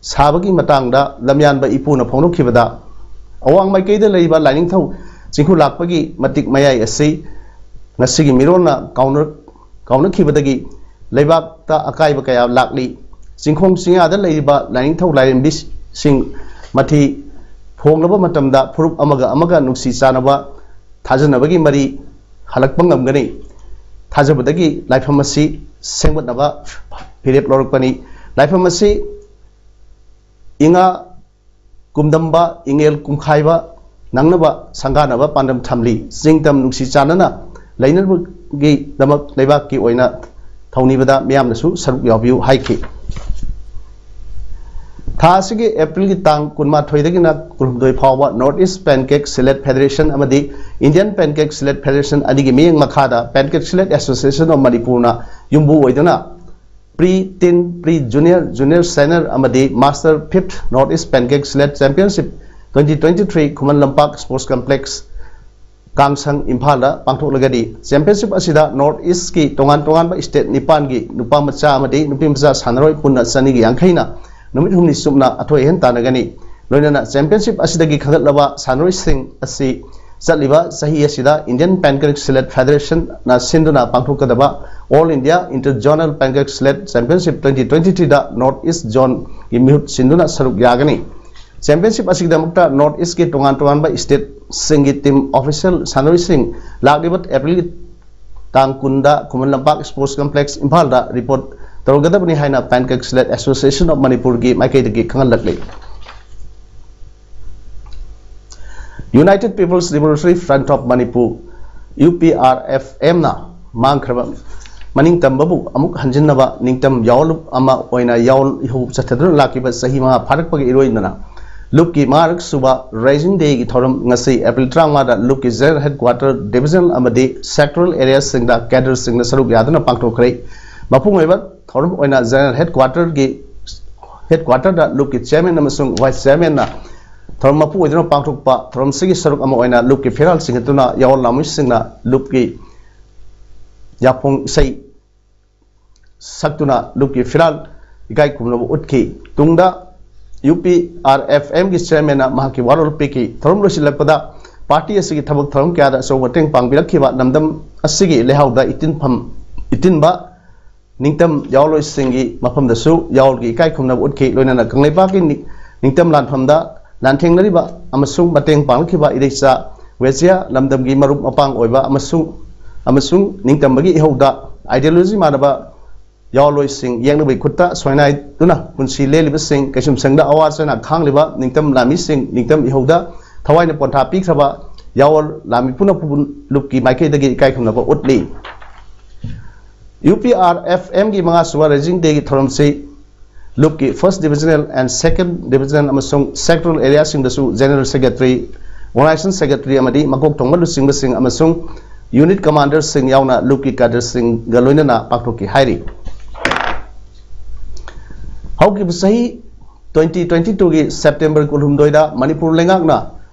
ꯁꯥꯕꯒꯤ ꯃꯇꯥꯡꯗ ꯂꯝꯌꯥꯟꯕ ꯏꯄꯨꯅ ꯐꯣꯡꯗꯣꯛꯈꯤꯕꯗ, ꯑꯋꯥꯡ ꯃꯥꯏꯀꯩꯗ ꯂꯩꯔꯤꯕ ꯂꯥꯏꯅꯤꯡꯊꯧ ꯆꯤꯡꯈꯨ ꯂꯥꯛꯄꯒꯤ ꯃꯇꯤꯛ ꯃꯌꯥꯏ ꯑꯁꯤ ꯉꯁꯤꯒꯤ ꯃꯤꯔꯣꯟꯅ ꯀꯥꯎꯅ-, ꯀꯥꯎꯅꯈꯤꯕꯗꯒꯤ ꯂꯩꯕꯥꯛꯇ ꯑꯀꯥꯏꯕ ꯀꯌꯥ ꯂꯥꯛꯂꯤ꯫ ꯆꯤꯡꯈꯣꯡ ꯆꯤꯡꯌꯥꯗ ꯂꯩꯔꯤꯕ ꯂꯥꯏꯅꯤꯡꯊꯧ ꯂꯥꯏꯔꯦꯝꯕꯤꯁꯤꯡ ꯃꯊꯤ ꯐꯣꯡꯂꯕ ꯃꯇꯝꯗ ꯐꯨꯔꯨꯞ ꯑꯃꯒ ꯑꯃꯒ ꯅꯨꯡꯁꯤ ꯆꯥꯟꯅꯕ, ꯊꯥꯖꯅꯕꯒꯤ ꯃꯔꯤ ꯍꯜꯂꯛꯄ ꯉꯝꯒꯅꯤ꯫ ꯊꯥꯖꯕꯗꯒꯤ ꯂꯥꯏꯐꯝ ꯑꯁꯤ ꯁꯦꯝꯒꯠꯅꯕ ꯐꯤꯔꯦꯞ ꯂꯧꯔꯛꯄꯅꯤ꯫ ꯂꯥꯏꯐꯝ ꯑꯁꯤ ꯏꯉꯥ ꯀꯨꯝꯗꯝꯕ, ꯏꯉꯦꯜ ꯀꯨꯝꯈꯥꯏꯕ ꯅꯪꯅꯕ ꯁꯪꯒꯥꯅꯕ ꯄꯥꯟꯗꯝ ꯊꯝꯂꯤ꯫ ꯆꯤꯡ ꯇꯝ ꯅꯨꯡꯁꯤ ꯆꯥꯟꯅꯅ ꯂꯩꯅꯕꯒꯤꯗꯃꯛ ꯂꯩꯕꯥꯛꯀꯤ ꯑꯣꯏꯅ ꯊꯧꯅꯤꯕꯗ ꯃꯤꯌꯥꯝꯅꯁꯨ ꯁꯔꯨꯛ ꯌꯥꯕꯤꯌꯨ ꯍꯥꯏꯈꯤ꯫ ꯊꯥ ꯑꯁꯤꯒꯤ ꯑꯦꯄ꯭ꯔꯤꯜꯒꯤ ꯇꯥꯡ ꯀꯨꯟꯃꯥꯊꯣꯏꯗꯒꯤꯅ ꯀꯨꯟꯍꯨꯝꯗꯣꯏ ꯐꯥꯎꯕ North East Pancake Silhet Federation ꯑꯃꯗꯤ Indian Pancake Silhet Federation ꯑꯅꯤꯒꯤ ꯃꯤꯠꯌꯦꯡ ꯃꯈꯥꯗ Pancake Silhet Association of ꯃꯅꯤꯄꯨꯔꯅ ꯌꯨꯝꯕꯨ ꯑꯣꯏꯗꯨꯅ pre, teen, pre junior, junior senior ꯑꯃꯗꯤ Master Fifth North East Pancake Silhet Championship twenty twenty-three Khuman Lampak Sports Complex, ꯀꯥꯡꯁꯪ, ꯏꯝꯐꯥꯜꯗ ꯄꯥꯡꯊꯣꯛꯂꯒꯅꯤ꯫ Championship ꯑꯁꯤꯗ North Eastꯀꯤ ꯇꯣꯉꯥꯟ ꯇꯣꯉꯥꯟꯕ state ꯅꯤꯄꯥꯟꯒꯤ ꯅꯨꯄꯥ ꯃꯆꯥ ꯑꯃꯗꯤ ꯅꯨꯄꯤ ꯃꯆꯥ ꯁꯥꯟꯅꯔꯣꯏ ꯄꯨꯟꯅ ꯆꯅꯤꯒ ꯌꯥꯡꯈꯩꯅ ꯅꯨꯃꯤꯠ ꯍꯨꯝꯅꯤ ꯆꯨꯞꯅ ꯑꯊꯣꯏ ꯑꯍꯦꯟ ꯇꯥꯟꯅꯒꯅꯤ꯫ ꯂꯣꯏꯅꯅ championship ꯑꯁꯤꯗꯒꯤ ꯈꯟꯒꯠꯂꯕ ꯁꯥꯟꯅꯔꯣꯏꯁꯤꯡ ꯑꯁꯤ ꯆꯠꯂꯤꯕ ꯆꯍꯤ ꯑꯁꯤꯗ Indian Pancake Silhet Federationꯅ ꯁꯤꯟꯗꯨꯅ ꯄꯥꯡꯊꯣꯛꯀꯗꯕ All India Inter Zonal Pancake Silhet Championship twenty twenty-threeꯗ North East Zoneꯒꯤ ꯃꯤꯍꯨꯠ ꯁꯤꯟꯗꯨꯅ ꯁꯔꯨꯛ ꯌꯥꯒꯅꯤ꯫ Championship ꯑꯁꯤꯒꯤꯗꯃꯛꯇ North Eastꯀꯤ ꯇꯣꯉꯥꯟ ꯇꯣꯉꯥꯟꯕ stateꯁꯤꯡꯒꯤ team official ꯁꯥꯟꯅꯔꯣꯏꯁꯤꯡ ꯂꯥꯛꯂꯤꯕ ꯑꯦꯄ꯭ꯔꯤꯜꯒꯤ ꯇꯥꯡ ꯀꯨꯟꯗ ꯈꯨꯃꯟ ꯂꯝꯄꯥꯛ Sports Complex ꯏꯝꯐꯥꯜꯗ report ꯇꯧꯔꯒꯗꯕꯅꯤ ꯍꯥꯏꯅ Pancake Silhet Association of ꯃꯅꯤꯄꯨꯔꯒꯤ ꯃꯥꯏꯀꯩꯗꯒꯤ ꯈꯪꯍꯜꯂꯛꯂꯤ꯫ United People's Revolutionary Front of Manipur, UPRFMꯅ ꯃꯥꯡꯈ꯭ꯔꯕ ꯃꯅꯤꯡꯇꯝꯕꯕꯨ ꯑꯃꯨꯛ ꯍꯟꯖꯤꯟꯅꯕ ꯅꯤꯡꯇꯝ ꯌꯥꯑꯣꯜ ꯂꯨꯞ ꯑꯃ ꯑꯣꯏꯅ ꯌꯥꯑꯣꯜ ꯏꯍꯧ ꯆꯠꯊꯗꯨꯅ ꯂꯥꯛꯈꯤꯕ ꯆꯍꯤ ꯃꯉꯥ ꯐꯥꯔꯛꯄꯒ ꯏꯔꯣꯏꯅꯅ ꯂꯨꯞꯀꯤ ꯃꯉꯥꯔꯛ ꯁꯨꯕ Raising Dayꯒꯤ ꯊꯧꯔꯝ ꯉꯁꯤ ꯑꯦꯄ꯭ꯔꯤꯜ ꯇꯔꯥꯃꯉꯥꯗ ꯂꯨꯞꯀꯤ General Headquarter, Divisional ꯑꯃꯗꯤ Sectoral Areaꯁꯤꯡꯗ cadreꯁꯤꯡꯅ ꯁꯔꯨꯛ ꯌꯥꯗꯨꯅ ꯄꯥꯡꯊꯣꯛꯈ꯭ꯔꯦ꯫ ꯃꯄꯨꯡ ꯑꯣꯏꯕ ꯊꯧꯔꯝ ꯑꯣꯏꯅ General Headquarterꯒꯤ, Headquarterꯗ ꯂꯨꯞꯀꯤ Chairman ꯑꯃꯁꯨꯡ Vice Chairmanꯅ ꯊꯧꯔꯝ ꯃꯄꯨ ꯑꯣꯏꯗꯨꯅ ꯄꯥꯡꯊꯣꯛꯄ ꯊꯧꯔꯝꯁꯤꯒꯤ ꯁꯔꯨꯛ ꯑꯃ ꯑꯣꯏꯅ ꯂꯨꯞꯀꯤ ꯐꯤꯔꯥꯜ ꯆꯤꯡꯈꯠꯇꯨꯅ ꯌꯥꯑꯣꯜ ꯂꯥꯃꯣꯏꯁꯤꯡꯅ ꯂꯨꯞꯀꯤ ꯌꯥꯄꯣꯡ ꯏꯁꯩ ꯁꯛꯇꯨꯅ ꯂꯨꯞꯀꯤ ꯐꯤꯔꯥꯜ ꯏꯀꯥꯏ ꯈꯨꯝꯅꯕ ꯎꯠꯈꯤ꯫ ꯇꯨꯡꯗ UPRFMꯒꯤ Chairmanꯅ ꯃꯍꯥꯛꯀꯤ ꯋꯥꯔꯣꯜ ꯄꯤꯈꯤ꯫ ꯊꯧꯔꯝ ꯂꯣꯏꯁꯤꯜꯂꯛꯄꯗ party ꯑꯁꯤꯒꯤ ꯊꯕꯛ ꯊꯧꯔꯝ ꯀꯌꯥꯗ ꯑꯆꯧꯕ ꯃꯇꯦꯡ ꯄꯥꯡꯕꯤꯔꯛꯈꯤꯕ ꯂꯝꯗꯝ ꯑꯁꯤꯒꯤ ꯂꯩꯍꯥꯎꯗ ꯏꯇꯤꯟꯐꯝ, ꯏꯇꯤꯟꯕ ꯅꯤꯡꯇꯝ ꯌꯥꯑꯣꯜꯂꯣꯏꯁꯤꯡꯒꯤ ꯃꯐꯝꯗꯁꯨ ꯌꯥꯑꯣꯜꯒꯤ ꯏꯀꯥꯏ ꯈꯨꯝꯅꯕ ꯎꯠꯈꯤ꯫ ꯂꯣꯏꯅꯅ ꯀꯪꯂꯩꯄꯥꯛꯀꯤ ꯅꯤ-, ꯅꯤꯡꯇꯝ ꯂꯥꯟꯐꯝꯗ ꯂꯥꯟꯊꯦꯡꯅꯔꯤꯕ ꯑꯃꯁꯨꯡ ꯃꯇꯦꯡ ꯄꯥꯡꯂꯛꯈꯤꯕ ꯏꯔꯩꯆꯥ ꯋꯦꯆꯤꯌꯥ ꯂꯝꯗꯝꯒꯤ ꯃꯔꯨꯞ ꯃꯄꯥꯡ ꯑꯣꯏꯕ ꯑꯃꯁꯨꯡ, ꯑꯃꯁꯨꯡ ꯅꯤꯡꯇꯝꯕꯒꯤ ꯏꯍꯧꯗ ideology ꯃꯥꯟꯅꯕ ꯌꯥꯑꯣꯟꯂꯣꯏꯁꯤꯡ ꯌꯦꯛꯅꯕꯒꯤ ꯈꯨꯠꯇ ꯁꯣꯏꯅꯥꯏꯗꯨꯅ ꯄꯨꯟꯁꯤ ꯂꯦꯜꯂꯤꯕꯁꯤꯡ, ꯀꯩꯁꯨꯝꯁꯪꯗ ꯑꯋꯥ ꯆꯩꯅꯥ ꯈꯥꯡꯂꯤꯕ ꯅꯤꯡꯇꯝ ꯂꯥꯟꯃꯤꯁꯤꯡ, ꯅꯤꯡꯇꯝ ꯏꯍꯧꯗ ꯊꯋꯥꯏꯅ ꯄꯣꯟꯊꯥ ꯄꯤꯈ꯭ꯔꯕ ꯌꯥꯑꯣꯟ ꯂꯥꯟꯃꯤ ꯄꯨꯝꯅꯃꯛꯄꯨ ꯂꯨꯞꯀꯤ ꯃꯥꯏꯀꯩꯗꯒꯤ ꯏꯀꯥꯏ ꯈꯨꯝꯅꯕ ꯎꯠꯂꯤ꯫ ꯌꯨ ꯄꯤ ꯑꯥꯔ ꯑꯦꯐ ꯑꯦꯝꯒꯤ ꯃꯉꯥꯁꯨꯕ Raising Dayꯒꯤ ꯊꯧꯔꯝꯁꯤ ꯂꯨꯞꯀꯤ First Divisional and Second Divisional ꯑꯃꯁꯨꯡ Sectoral Areaꯁꯤꯡꯗꯁꯨ General Secretary, Organization Secretary ꯑꯃꯗꯤ ꯃꯀꯣꯛ ꯊꯣꯡꯕ ꯂꯨꯆꯤꯡꯕꯁꯤꯡ ꯑꯃꯁꯨꯡ Unit Commanderꯁꯤꯡ ꯌꯥꯎꯅ ꯂꯨꯞꯀꯤ cadreꯁꯤꯡꯒ ꯂꯣꯏꯅꯅ ꯄꯥꯡꯊꯣꯛꯈꯤ ꯍꯥꯏꯔꯤ꯫ ꯍꯧꯈꯤꯕ ꯆꯍꯤ twenty twenty twoꯒꯤ September ꯀꯨꯟꯍꯨꯝꯗꯣꯏꯗ ꯃꯅꯤꯄꯨꯔ ꯂꯩꯉꯥꯛꯅ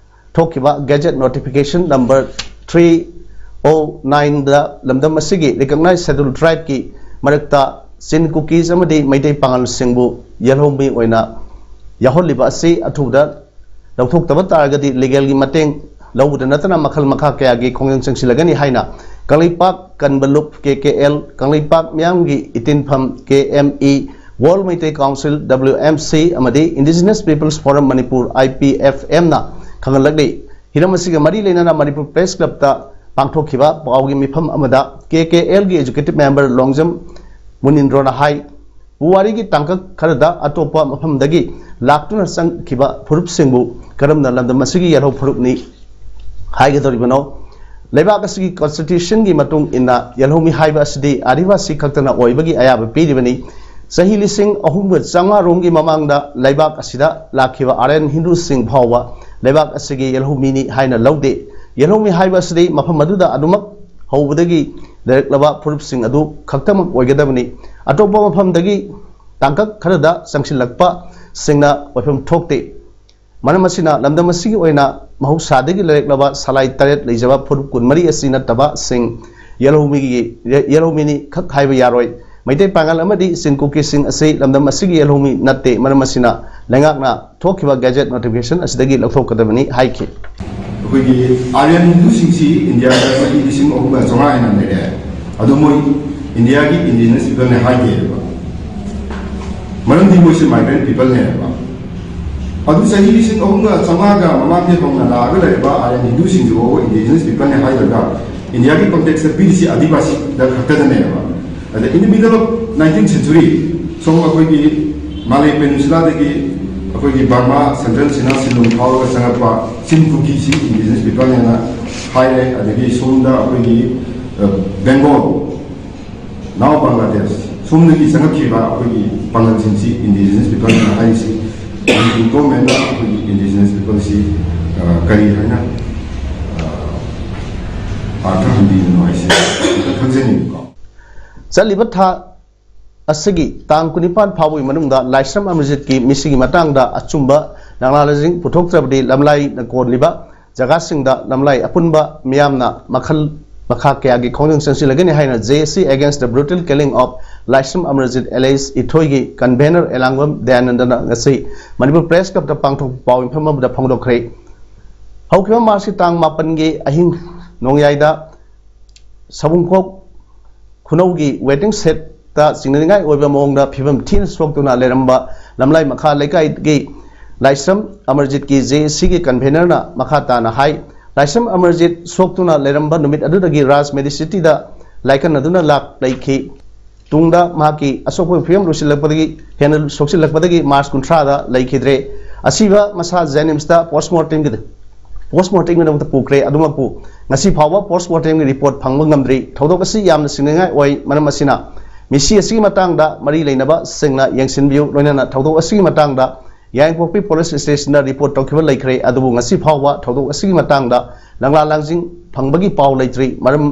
ꯊꯣꯛꯈꯤꯕ Gazette Notification number three oh nineꯗ ꯂꯝꯗꯝ ꯑꯁꯤꯒꯤ Recognized Scheduled Tribeꯀꯤ ꯃꯔꯛꯇ ꯆꯤꯟ ꯀꯨꯀꯤꯁ ꯑꯃꯗꯤ ꯃꯩꯇꯩ ꯄꯥꯉꯜꯁꯤꯡꯕꯨ ꯌꯦꯜꯍꯧꯃꯤ ꯑꯣꯏꯅ ꯌꯥꯎꯍꯜꯂꯤꯕ ꯑꯁꯤ ꯑꯊꯨꯕꯗ ꯂꯧꯊꯣꯛꯇꯕ ꯇꯥꯔꯒꯗꯤ legalꯒꯤ ꯃꯇꯦꯡ ꯂꯧꯕꯗ ꯅꯠꯇꯅ ꯃꯈꯜ ꯃꯈꯥ ꯀꯌꯥꯒꯤ ꯈꯣꯡꯖꯪ ꯆꯪꯁꯤꯜꯂꯒꯅꯤ ꯍꯥꯏꯅ ꯀꯪꯂꯩꯄꯥꯛ ꯀꯟꯕ ꯂꯨꯞ, ꯀꯦ ꯀꯦ ꯑꯦꯜ, ꯀꯪꯂꯩꯄꯥꯛ ꯃꯤꯌꯥꯝꯒꯤ ꯏꯇꯤꯟꯐꯝ, K M E, World Meitei Council, W M C, ꯑꯃꯗꯤ Indigenous Peoples Forum Manipur, I P F M ꯅ ꯈꯪꯍꯜꯂꯛꯂꯤ꯫ ꯍꯤꯔꯝ ꯑꯁꯤꯒ ꯃꯔꯤ ꯂꯩꯅꯅ ꯃꯅꯤꯄꯨꯔ Press Clubꯇ ꯄꯥꯡꯊꯣꯛꯈꯤꯕ ꯄꯥꯎꯒꯤ ꯃꯤꯐꯝ ꯑꯃꯗ ꯀꯦ ꯀꯦ ꯑꯦꯜꯒꯤ Executive Member ꯂꯣꯡꯖꯝ ꯃꯨꯅꯤꯟꯗ꯭ꯔꯣꯅ ꯍꯥꯏ, ꯄꯨꯋꯥꯔꯤꯒꯤ ꯇꯥꯡꯀꯛ ꯈꯔꯗ ꯑꯇꯣꯞꯄ ꯃꯐꯝꯗꯒꯤ ꯂꯥꯛꯇꯨꯅ ꯆꯪꯈꯤꯕ ꯐꯨꯔꯨꯞꯁꯤꯡꯕꯨ ꯀꯔꯝꯅ ꯂꯝꯗꯝ ꯑꯁꯤꯒꯤ ꯌꯦꯜꯍꯧ ꯐꯨꯔꯨꯞꯅꯤ ꯍꯥꯏꯒꯗꯧꯔꯤꯕꯅꯣ? ꯂꯩꯕꯥꯛ ꯑꯁꯤꯒꯤ Constitutionꯒꯤ ꯃꯇꯨꯡ ꯏꯟꯅ ꯌꯦꯜꯍꯧꯃꯤ ꯍꯥꯏꯕ ꯑꯁꯤꯗꯤ ꯑꯥꯗꯤꯋꯥꯁꯤ ꯈꯛꯇꯅ ꯑꯣꯏꯕꯒꯤ ꯑꯌꯥꯕ ꯄꯤꯔꯤꯕꯅꯤ꯫ ꯆꯍꯤ ꯂꯤꯁꯤꯡ ꯑꯍꯨꯝꯒ ꯆꯥꯝꯃꯉꯥ ꯔꯣꯝꯒꯤ ꯃꯃꯥꯡꯗ ꯂꯩꯕꯥꯛ ꯑꯁꯤꯗ ꯂꯥꯛꯈꯤꯕ ꯑꯥꯔꯌꯟ ꯍꯤꯟꯗꯨꯁꯤꯡ ꯐꯥꯎꯕ ꯂꯩꯕꯥꯛ ꯑꯁꯤꯒꯤ ꯌꯦꯜꯍꯧꯃꯤꯅꯤ ꯍꯥꯏꯅ ꯂꯧꯗꯦ꯫ ꯌꯦꯜꯍꯧꯃꯤ ꯍꯥꯏꯕ ꯑꯁꯤꯗꯤ ꯃꯐꯝ ꯑꯗꯨꯗ ꯑꯗꯨꯃꯛ ꯍꯧꯕꯗꯒꯤ ꯂꯩꯔꯛꯂꯕ ꯐꯨꯔꯨꯞꯁꯤꯡ ꯑꯗꯨ ꯈꯛꯇꯃꯛ ꯑꯣꯏꯒꯗꯕꯅꯤ꯫ ꯑꯇꯣꯞꯄ ꯃꯐꯝꯗꯒꯤ ꯇꯥꯡꯀꯛ ꯈꯔꯗ ꯆꯪꯁꯤꯜꯂꯛꯄꯁꯤꯡꯅ ꯑꯣꯏꯐꯝ ꯊꯣꯛꯇꯦ꯫ ꯃꯔꯝ ꯑꯁꯤꯅ ꯂꯝꯗꯝ ꯑꯁꯤꯒꯤ ꯑꯣꯏꯅ ꯃꯍꯧꯁꯥꯗꯒꯤ ꯂꯩꯔꯛꯂꯕ ꯁꯂꯥꯏ ꯇꯔꯦꯠ ꯂꯩꯖꯕ ꯐꯨꯔꯨꯞ ꯀꯨꯟꯃꯔꯤ ꯑꯁꯤ ꯅꯠꯇꯕꯁꯤꯡ ꯌꯦꯜꯍꯧꯃꯤꯒꯤ, ꯌꯦꯜꯍꯧꯃꯤꯅꯤ ꯈꯛ ꯍꯥꯏꯕ ꯌꯥꯔꯣꯏ꯫ ꯃꯩꯇꯩ ꯄꯥꯉꯜ ꯑꯃꯗꯤ ꯆꯤꯟ ꯀꯨꯀꯤꯁꯤꯡ ꯑꯁꯤ ꯂꯝꯗꯝ ꯑꯁꯤꯒꯤ ꯌꯦꯜꯍꯧꯃꯤ ꯅꯠꯇꯦ꯫ ꯃꯔꯝ ꯑꯁꯤꯅ ꯂꯩꯉꯥꯛꯅ ꯊꯣꯛꯈꯤꯕ Gazette Notification ꯑꯁꯤꯗꯒꯤ ꯂꯧꯊꯣꯛꯀꯗꯕꯅꯤ ꯍꯥꯏꯈꯤ꯫ ꯑꯩꯈꯣꯏꯒꯤ ꯑꯥꯔꯌꯟ ꯍꯤꯟꯗꯨꯁꯤꯡꯁꯤ ꯏꯟꯗꯤꯌꯥꯗ ꯆꯍꯤ ꯂꯤꯁꯤꯡ ꯑꯍꯨꯝꯒ ꯆꯥꯝꯃꯉꯥ ꯍꯦꯟꯅ ꯂꯩꯔꯦ꯫ ꯑꯗꯣ ꯃꯣꯏ ꯏꯟꯗꯤꯌꯥꯒꯤ Indigenous Peopleꯅꯦ ꯍꯥꯏꯗꯦꯕ꯫ ꯃꯔꯝꯗꯤ ꯃꯣꯏꯁꯦ migrant peopleꯅꯦꯕ꯫ ꯑꯗꯨ ꯆꯍꯤ ꯂꯤꯁꯤꯡ ꯑꯍꯨꯝꯒ ꯆꯥꯝꯃꯉꯥꯒ ꯃꯃꯥꯡꯗꯒꯤ ꯍꯧꯅ ꯂꯥꯛꯑꯒ ꯂꯩꯔꯤꯕ ꯑꯥꯔꯌꯟ ꯍꯤꯟꯗꯨꯁꯤꯡꯁꯤꯕꯨ Indigenous Peopleꯅꯦ ꯍꯥꯏꯗ꯭ꯔꯒ ꯏꯟꯗꯤꯌꯥꯒꯤ contextꯇ ꯄꯤꯔꯤꯁꯤ ꯑꯥꯗꯤꯋꯥꯁꯤꯗ ꯈꯛꯇꯗꯅꯦꯕ꯫ ꯑꯗ in the middle of nineteenth century, ꯁꯣꯝ ꯑꯩꯈꯣꯏꯒꯤ ꯃꯥꯂꯦ ꯄꯦꯅꯤꯟꯁꯨꯂꯥꯗꯒꯤ ꯑꯩꯈꯣꯏꯒꯤ ꯕꯔꯃꯥ ꯁꯦꯟꯇ꯭ꯔꯦꯜ ꯁꯤꯅꯥ ꯁꯤꯂꯣꯡ ꯐꯥꯎꯔꯒ ꯆꯪꯉꯛꯄ ꯆꯤꯟ ꯀꯨꯀꯤꯁꯤ indigenous people ꯍꯥꯏꯅ ꯍꯥꯏꯔꯦ꯫ ꯑꯗꯒꯤ ꯁꯣꯝꯗ ꯑꯩꯈꯣꯏꯒꯤ ꯕꯦꯡꯒꯣꯜ, now ꯕꯪꯒ꯭ꯂꯥꯗꯦꯁ, ꯁꯣꯝꯗꯒꯤ ꯆꯪꯉꯛꯈꯤꯕ ꯑꯩꯈꯣꯏꯒꯤ ꯄꯥꯡꯒꯜꯁꯤꯡꯁꯤ indigenous people ꯍꯥꯏꯅ ꯍꯥꯏꯔꯤꯁꯤ꯫ ꯃꯅꯤꯄꯨꯔ ꯒꯣꯔꯃꯦꯟꯅ ꯑꯩꯈꯣꯏꯒꯤ indigenous peopleꯁꯤ ꯀꯔꯤ ꯍꯥꯏꯅ ꯑꯥꯔꯊ ꯍꯟꯕꯤꯕꯅꯣ ꯍꯥꯏꯁꯦ ꯈꯤꯇꯪ ꯈꯪꯖꯅꯤꯡꯉꯤꯀꯣ꯫ ꯆꯠꯂꯤꯕ ꯊꯥ ꯑꯁꯤꯒꯤ ꯇꯥꯡ ꯀꯨꯟꯅꯤꯄꯥꯟ ꯐꯥꯎꯕꯒꯤ ꯃꯅꯨꯡꯗ ꯂꯥꯏꯁ꯭ꯔꯝ ꯑꯃꯔꯖꯤꯠꯀꯤ ꯃꯤꯁꯤꯒꯤ ꯃꯇꯥꯡꯗ ꯑꯆꯨꯝꯕ ꯂꯥꯡꯂꯥꯂꯁꯤꯡ ꯄꯨꯊꯣꯛꯇ꯭ꯔꯕꯗꯤ ꯂꯝꯂꯥꯏꯅ ꯀꯣꯜꯂꯤꯕ ꯖꯒꯥꯁꯤꯡꯗ ꯂꯝꯂꯥꯏ ꯑꯄꯨꯟꯕ ꯃꯤꯌꯥꯝꯅ ꯃꯈꯜ ꯃꯈꯥ ꯀꯌꯥꯒꯤ ꯈꯣꯡꯖꯪ ꯆꯪꯁꯤꯜꯂꯒꯅꯤ ꯍꯥꯏꯅ J A C Against the Brutal Killing of Laishram Amarjeet alias ꯏꯊꯣꯏꯒꯤ convener ꯑꯦꯂꯥꯡꯕꯝ ꯗꯌꯥꯅꯟꯗꯅ ꯉꯁꯤ ꯃꯅꯤꯄꯨꯔ ꯄ꯭ꯔꯦꯁ ꯀ꯭ꯂꯕꯇ ꯄꯥꯡꯊꯣꯛꯄ ꯄꯥꯎ ꯃꯤꯐꯝ ꯑꯃꯗ ꯐꯣꯡꯗꯣꯛꯈ꯭ꯔꯦ꯫ ꯍꯧꯈꯤꯕ ꯃꯥꯔꯆꯀꯤ ꯇꯥꯡ ꯃꯥꯄꯟꯒꯤ ꯑꯍꯤꯡ ꯅꯣꯡꯌꯥꯏꯗ ꯁꯕꯨꯡꯈꯣꯛ ꯈꯨꯅꯧꯒꯤ waiting shed ꯇ ꯆꯤꯡꯅꯅꯤꯡꯉꯥꯏ ꯑꯣꯏꯕ ꯃꯑꯣꯡꯗ ꯐꯤꯕꯝ ꯊꯤꯅ ꯁꯣꯛꯇꯨꯅ ꯂꯩꯔꯝꯕ ꯂꯝꯂꯥꯏ ꯃꯈꯥ ꯂꯩꯀꯥꯏꯒꯤ ꯂꯥꯏꯁ꯭ꯔꯝ ꯑꯃꯔꯖꯤꯠꯀꯤ J A C ꯒꯤ convener ꯅ ꯃꯈꯥ ꯇꯥꯅ ꯍꯥꯏ, ꯂꯥꯏꯁ꯭ꯔꯝ ꯑꯃꯔꯖꯤꯠ ꯁꯣꯛꯇꯨꯅ ꯂꯩꯔꯝꯕ ꯅꯨꯃꯤꯠ ꯑꯗꯨꯗꯒꯤ ꯔꯥꯖ ꯃꯦꯗꯤꯁꯤꯇꯤꯗ ꯂꯥꯏꯀꯠꯅꯗꯨꯅ ꯂꯥꯛ ꯂꯩꯈꯤ꯫ ꯇꯨꯡꯗ ꯃꯍꯥꯛꯀꯤ ꯑꯁꯣꯛꯄꯒꯤ ꯐꯤꯕꯝ ꯂꯨꯁꯤꯜꯂꯛꯄꯗꯒꯤ ꯍꯦꯟꯅ ꯁꯣꯛꯆꯤꯜꯂꯛꯄꯗꯒꯤ ꯃꯥꯔꯆ ꯀꯨꯟꯊ꯭ꯔꯥꯗ ꯂꯩꯈꯤꯗ꯭ꯔꯦ꯫ ꯑꯁꯤꯕ ꯃꯁꯥ ꯖꯦꯅꯤꯝꯁꯇ ꯄꯣꯁꯃꯣꯔꯇꯦꯝꯒꯤ ꯄꯣꯁꯃꯣꯔꯇꯦꯝꯒꯤꯗꯃꯛꯇ ꯄꯨꯈ꯭ꯔꯦ꯫ ꯑꯗꯨꯃꯛꯄꯨ ꯉꯁꯤ ꯐꯥꯎꯕ ꯄꯣꯁꯃꯣꯔꯇꯦꯝꯒꯤ ꯔꯤꯄꯣꯔꯠ ꯐꯪꯕ ꯉꯝꯗ꯭ꯔꯤ꯫ ꯊꯧꯗꯣꯛ ꯑꯁꯤ ꯌꯥꯝꯅ ꯆꯤꯡꯅꯅꯤꯡꯉꯥꯏ ꯑꯣꯏ꯫ ꯃꯔꯝ ꯑꯁꯤꯅ ꯃꯤꯁꯤ ꯑꯁꯤꯒꯤ ꯃꯇꯥꯡꯗ ꯃꯔꯤ ꯂꯩꯅꯕꯁꯤꯡꯅ ꯌꯦꯡꯁꯤꯟꯕꯤꯌꯨ꯫ ꯂꯣꯏꯅꯅ ꯊꯧꯗꯣꯛ ꯑꯁꯤꯒꯤ ꯃꯇꯥꯡꯗ ꯌꯥꯏꯉꯪꯄꯣꯛꯄꯤ ꯄꯨꯂꯤꯁ ꯁ꯭ꯇꯦꯁꯟꯗ ꯔꯤꯄꯣꯔꯠ ꯇꯧꯈꯤꯕ ꯂꯩꯈ꯭ꯔꯦ꯫ ꯑꯗꯨꯕꯨ ꯉꯁꯤ ꯐꯥꯎꯕ ꯊꯧꯗꯣꯛ ꯑꯁꯤꯒꯤ ꯃꯇꯥꯡꯗ ꯂꯪꯂꯥ ꯂꯥꯡꯖꯤꯡ ꯐꯪꯕꯒꯤ ꯄꯥꯎ ꯂꯩꯇ꯭ꯔꯤ꯫ ꯃꯔꯝ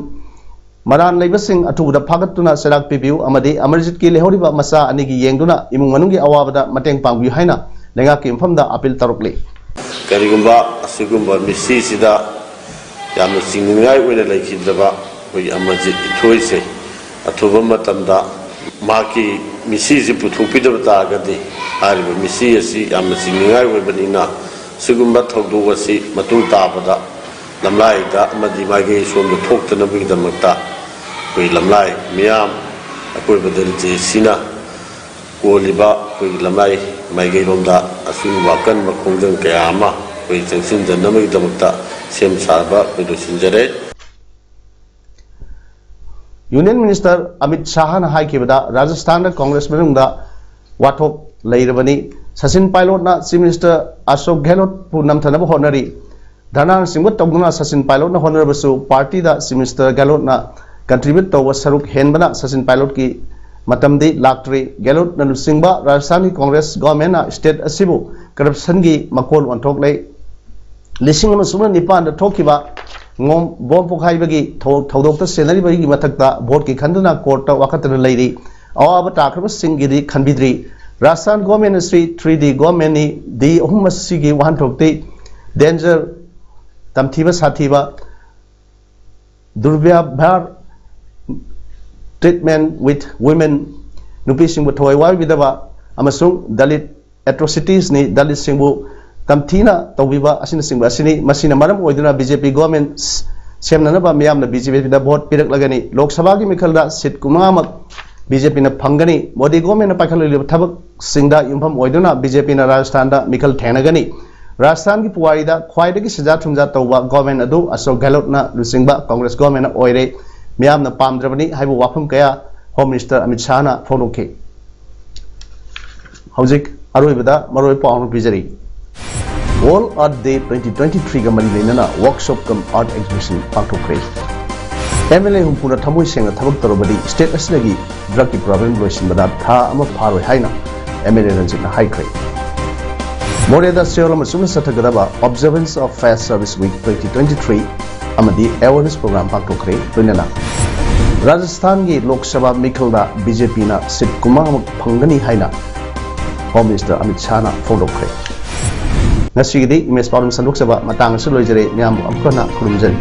ꯃꯔꯥꯟ ꯂꯩꯕꯁꯤꯡ ꯑꯊꯨꯕꯗ ꯐꯥꯒꯠꯇꯨꯅ ꯆꯩꯔꯥꯛ ꯄꯤꯕꯤꯌꯨ ꯑꯃꯗꯤ ꯑꯃꯔꯖꯤꯠꯀꯤ ꯂꯩꯍꯧꯔꯤꯕ ꯃꯆꯥ ꯑꯅꯤꯒꯤ ꯌꯦꯡꯗꯨꯅ ꯏꯃꯨꯡ ꯃꯅꯨꯡꯒꯤ ꯑꯋꯥꯕꯗ ꯃꯇꯦꯡ ꯄꯥꯡꯕꯤꯌꯨ ꯍꯥꯏꯅ ꯂꯩꯉꯥꯛꯀꯤ ꯃꯐꯝꯗ ꯑꯄꯤꯜ ꯇꯧꯔꯛꯂꯤ꯫ ꯀꯔꯤꯒꯨꯝꯕ ꯑꯁꯤꯒꯨꯝꯕ ꯃꯤꯁꯤꯁꯤꯗ ꯌꯥꯝꯅ ꯆꯤꯡꯅꯅꯤꯡꯉꯥꯏ ꯑꯣꯏꯅ ꯂꯩꯈꯤꯗ꯭ꯔꯕ ꯑꯩꯈꯣꯏꯒꯤ ꯑꯃꯔꯖꯤꯠ ꯏꯊꯣꯏꯁꯦ ꯑꯊꯨꯕ ꯃꯇꯝꯗ ꯃꯍꯥꯛꯀꯤ ꯃꯤꯁꯤꯁꯤ ꯄꯨꯊꯣꯛꯄꯤꯗꯕ ꯇꯥꯔꯒꯗꯤ ꯍꯥꯏꯔꯤꯕ ꯃꯤꯁꯤ ꯑꯁꯤ ꯌꯥꯝꯅ ꯆꯤꯡꯅꯤꯡꯉꯥꯏ ꯑꯣꯏꯕꯅꯤꯅ ꯁꯤꯒꯨꯝꯕ ꯊꯧꯗꯣꯛ ꯑꯁꯤ ꯃꯇꯨꯡ ꯇꯥꯕꯗ ꯂꯝꯂꯥꯏꯗ ꯑꯃꯗꯤ ꯃꯥꯏꯀꯩ ꯁꯣꯝꯗ ꯊꯣꯛꯇꯅꯕꯒꯤꯗꯃꯛꯇ ꯑꯩꯈꯣꯏ ꯂꯝꯂꯥꯏ ꯃꯤꯌꯥꯝ ꯑꯀꯣꯏꯕꯗ J A C ꯅ ꯀꯣꯜꯂꯤꯕ ꯑꯩꯈꯣꯏꯒꯤ ꯂꯝꯂꯥꯏ ꯃꯥꯏꯀꯩꯔꯣꯝꯗ ꯑꯁꯤꯒꯨꯝꯕ ꯑꯀꯟꯕ ꯈꯣꯡꯖꯪ ꯀꯌꯥ ꯑꯃ ꯑꯩꯈꯣꯏ ꯆꯪꯁꯤꯟꯗꯅꯕꯒꯤꯗꯃꯛꯇ ꯁꯦꯝ ꯁꯥꯕ ꯑꯩꯈꯣꯏ ꯂꯣꯏꯁꯤꯟꯖꯔꯦ꯫ Union Minister Amit Shahꯅ ꯍꯥꯏꯈꯤꯕꯗ, ꯔꯥꯖꯁꯊꯥꯟꯗ ꯀꯣꯡꯒ꯭ꯔꯦꯁ ꯃꯅꯨꯡꯗ ꯋꯥꯊꯣꯛ ꯂꯩꯔꯕꯅꯤ꯫ ꯁꯆꯤꯟ ꯄꯥꯏꯂꯣꯠꯅ Chief Minister ꯑꯁꯣꯛ ꯒꯦꯍꯂꯣꯠꯄꯨ ꯅꯝꯊꯅꯕ ꯍꯣꯠꯅꯔꯤ꯫ ꯙꯔꯅꯥꯅꯆꯤꯡꯕ ꯇꯧꯗꯨꯅ ꯁꯆꯤꯟ ꯄꯥꯏꯂꯣꯠꯅ ꯍꯣꯠꯅꯔꯕꯁꯨ, ꯄꯥꯔꯇꯤꯗ Chief Minister ꯒꯦꯍꯂꯣꯠꯅ contribute ꯇꯧꯕ ꯁꯔꯨꯛ ꯍꯦꯟꯕꯅ ꯁꯆꯤꯟ ꯄꯥꯏꯂꯣꯠꯀꯤ ꯃꯇꯝꯗꯤ ꯂꯥꯛꯇ꯭ꯔꯤ꯫ ꯒꯦꯍꯂꯣꯠꯅ ꯂꯨꯆꯤꯡꯕ ꯔꯥꯖꯁꯊꯥꯟꯒꯤ ꯀꯣꯡꯒ꯭ꯔꯦꯁ ꯒꯣꯚꯔꯟꯃꯦꯟꯠꯅ state ꯑꯁꯤꯕꯨ corruptionꯒꯤ ꯃꯀꯣꯜ ꯑꯣꯟꯊꯣꯛꯂꯦ꯫ ꯂꯤꯁꯤꯡ ꯑꯃ ꯁꯨꯞꯅ ꯅꯤꯄꯥꯟꯗ ꯊꯣꯛꯈꯤꯕ ꯉꯣꯝ ꯕꯣꯝ ꯄꯣꯈꯥꯏꯕꯒꯤ ꯊꯧ-, ꯊꯧꯗꯣꯛꯇ ꯆꯦꯟꯅꯔꯤꯕꯒꯤ ꯃꯊꯛꯇ voteꯀꯤ ꯈꯟꯗꯨꯅ courtꯇ ꯋꯥꯀꯠꯇꯨꯅ ꯂꯩꯔꯤ꯫ ꯑꯋꯥꯕ ꯇꯥꯈ꯭ꯔꯕꯁꯤꯡꯒꯤꯗꯤ ꯈꯟꯕꯤꯗ꯭ꯔꯤ꯫ ꯔꯥꯖꯁꯊꯥꯟ ꯒꯣꯚꯔꯟꯃꯦꯟꯠ ꯑꯁꯤ three D ꯒꯣꯚꯔꯟꯃꯦꯟꯠꯅꯤ꯫ D ꯑꯍꯨꯝ ꯑꯁꯤꯒꯤ ꯋꯥꯍꯟꯊꯣꯛꯇꯤ danger, ꯇꯝꯊꯤꯕ ꯁꯥꯊꯤꯕ, ꯗꯨꯔꯕ꯭ꯌꯥꯚꯥꯔ, treatment with women, ꯅꯨꯄꯤꯁꯤꯡꯕꯨ ꯊꯋꯥꯏ ꯋꯥꯏꯕꯤꯗꯕ ꯑꯃꯁꯨꯡ ꯗꯂꯤꯠ atrocitiesꯅꯤ꯫ ꯗꯂꯤꯠꯁꯤꯡꯕꯨ ꯇꯝꯊꯤꯅ ꯇꯧꯕꯤꯕ ꯑꯁꯤꯅꯆꯤꯡꯕ ꯑꯁꯤꯅꯤ꯫ ꯃꯁꯤꯅ ꯃꯔꯝ ꯑꯣꯏꯗꯨꯅ BJP ꯒꯣꯚꯔꯟꯃꯦꯟꯠ ꯁꯦꯝꯅꯅꯕ ꯃꯤꯌꯥꯝꯅ BJPꯗ vote ꯄꯤꯔꯛꯂꯒꯅꯤ꯫ ꯂꯣꯛ ꯁꯚꯥꯒꯤ ꯃꯤꯈꯜꯗ seat ꯀꯨꯟꯃꯉꯥꯃꯛ BJPꯅ ꯐꯪꯒꯅꯤ꯫ ꯃꯣꯗꯤ ꯒꯣꯚꯔꯟꯃꯦꯟꯠꯅ ꯄꯥꯏꯈꯠꯂꯛꯂꯤꯕ ꯊꯕꯛꯁꯤꯡꯗ ꯌꯨꯝꯐꯝ ꯑꯣꯏꯗꯨꯅ BJPꯅ ꯔꯥꯖꯁꯊꯥꯟꯗ ꯃꯤꯈꯜ ꯊꯦꯡꯅꯒꯅꯤ꯫ ꯔꯥꯖꯁꯊꯥꯟꯒꯤ ꯄꯨꯋꯥꯔꯤꯗ ꯈ꯭ꯋꯥꯏꯗꯒꯤ ꯁꯦꯟꯖꯥ ꯊꯨꯝꯖꯥ ꯇꯧꯕ ꯒꯣꯚꯔꯟꯃꯦꯟꯠ ꯑꯗꯨ ꯑꯁꯣꯛ ꯒꯦꯍꯂꯣꯠꯅ ꯂꯨꯆꯤꯡꯕ ꯀꯣꯡꯒ꯭ꯔꯦꯁ ꯒꯣꯚꯔꯟꯃꯦꯟꯠꯅ ꯑꯣꯏꯔꯦ꯫ ꯃꯤꯌꯥꯝꯅ ꯄꯥꯝꯗ꯭ꯔꯕꯅꯤ ꯍꯥꯏꯕ ꯋꯥꯐꯝ ꯀꯌꯥ Home Minister ꯑꯃꯤꯠ ꯁꯥꯍꯅ ꯐꯣꯡꯗꯣꯛꯈꯤ꯫ ꯍꯧꯖꯤꯛ ꯑꯔꯣꯏꯕꯗ ꯃꯔꯨꯑꯣꯏꯕ ꯄꯥꯎ ꯑꯃ ꯄꯤꯖꯔꯤ꯫ World Earth Day twenty twenty-threeꯒ ꯃꯔꯤ ꯂꯩꯅꯅ workshop cum art exhibition ꯄꯥꯡꯊꯣꯛꯈ꯭ꯔꯦ꯫ MLA ꯍꯨꯝꯐꯨꯅ ꯊꯃꯣꯏ ꯁꯦꯡꯅ ꯊꯕꯛ ꯇꯧꯔꯕꯗꯤ state ꯑꯁꯤꯗꯒꯤ drugꯀꯤ problem ꯂꯣꯏꯁꯤꯟꯕꯗ ꯊꯥ ꯑꯃ ꯐꯥꯔꯣꯏ ꯍꯥꯏꯅ MLA ꯔꯟꯖꯤꯠꯅ ꯍꯥꯏꯈ꯭ꯔꯦ꯫ ꯃꯣꯔꯦꯗ ꯆꯌꯣꯜ ꯑꯃ ꯆꯨꯞꯅ ꯆꯠꯊꯒꯗꯕ Observance of Fire Service Week twenty twenty-three ꯑꯃꯗꯤ awareness program ꯄꯥꯡꯊꯣꯛꯈ꯭ꯔꯦ꯫ ꯂꯣꯏꯅꯅ ꯔꯥꯖꯁꯊꯥꯟꯒꯤ ꯂꯣꯛ ꯁꯚꯥ ꯃꯤꯈꯜꯗ BJPꯅ seat ꯀꯨꯟꯃꯉꯥꯃꯨꯛ ꯐꯪꯒꯅꯤ ꯍꯥꯏꯅ Home Minister ꯑꯃꯤꯠ ꯁꯥꯍꯅ ꯐꯣꯡꯗꯣꯛꯈ꯭ꯔꯦ꯫ ꯉꯁꯤꯒꯤꯗꯤ ꯏꯃꯦꯖ ꯄꯥꯎꯗꯝ ꯁꯟꯗꯣꯛꯆꯕ ꯃꯇꯥꯡ ꯑꯁꯤꯗ ꯂꯣꯏꯖꯔꯦ꯫ ꯃꯌꯥꯝꯕꯨ ꯑꯃꯨꯛ ꯍꯟꯅ ꯈꯨꯔꯨꯝꯖꯔꯤ꯫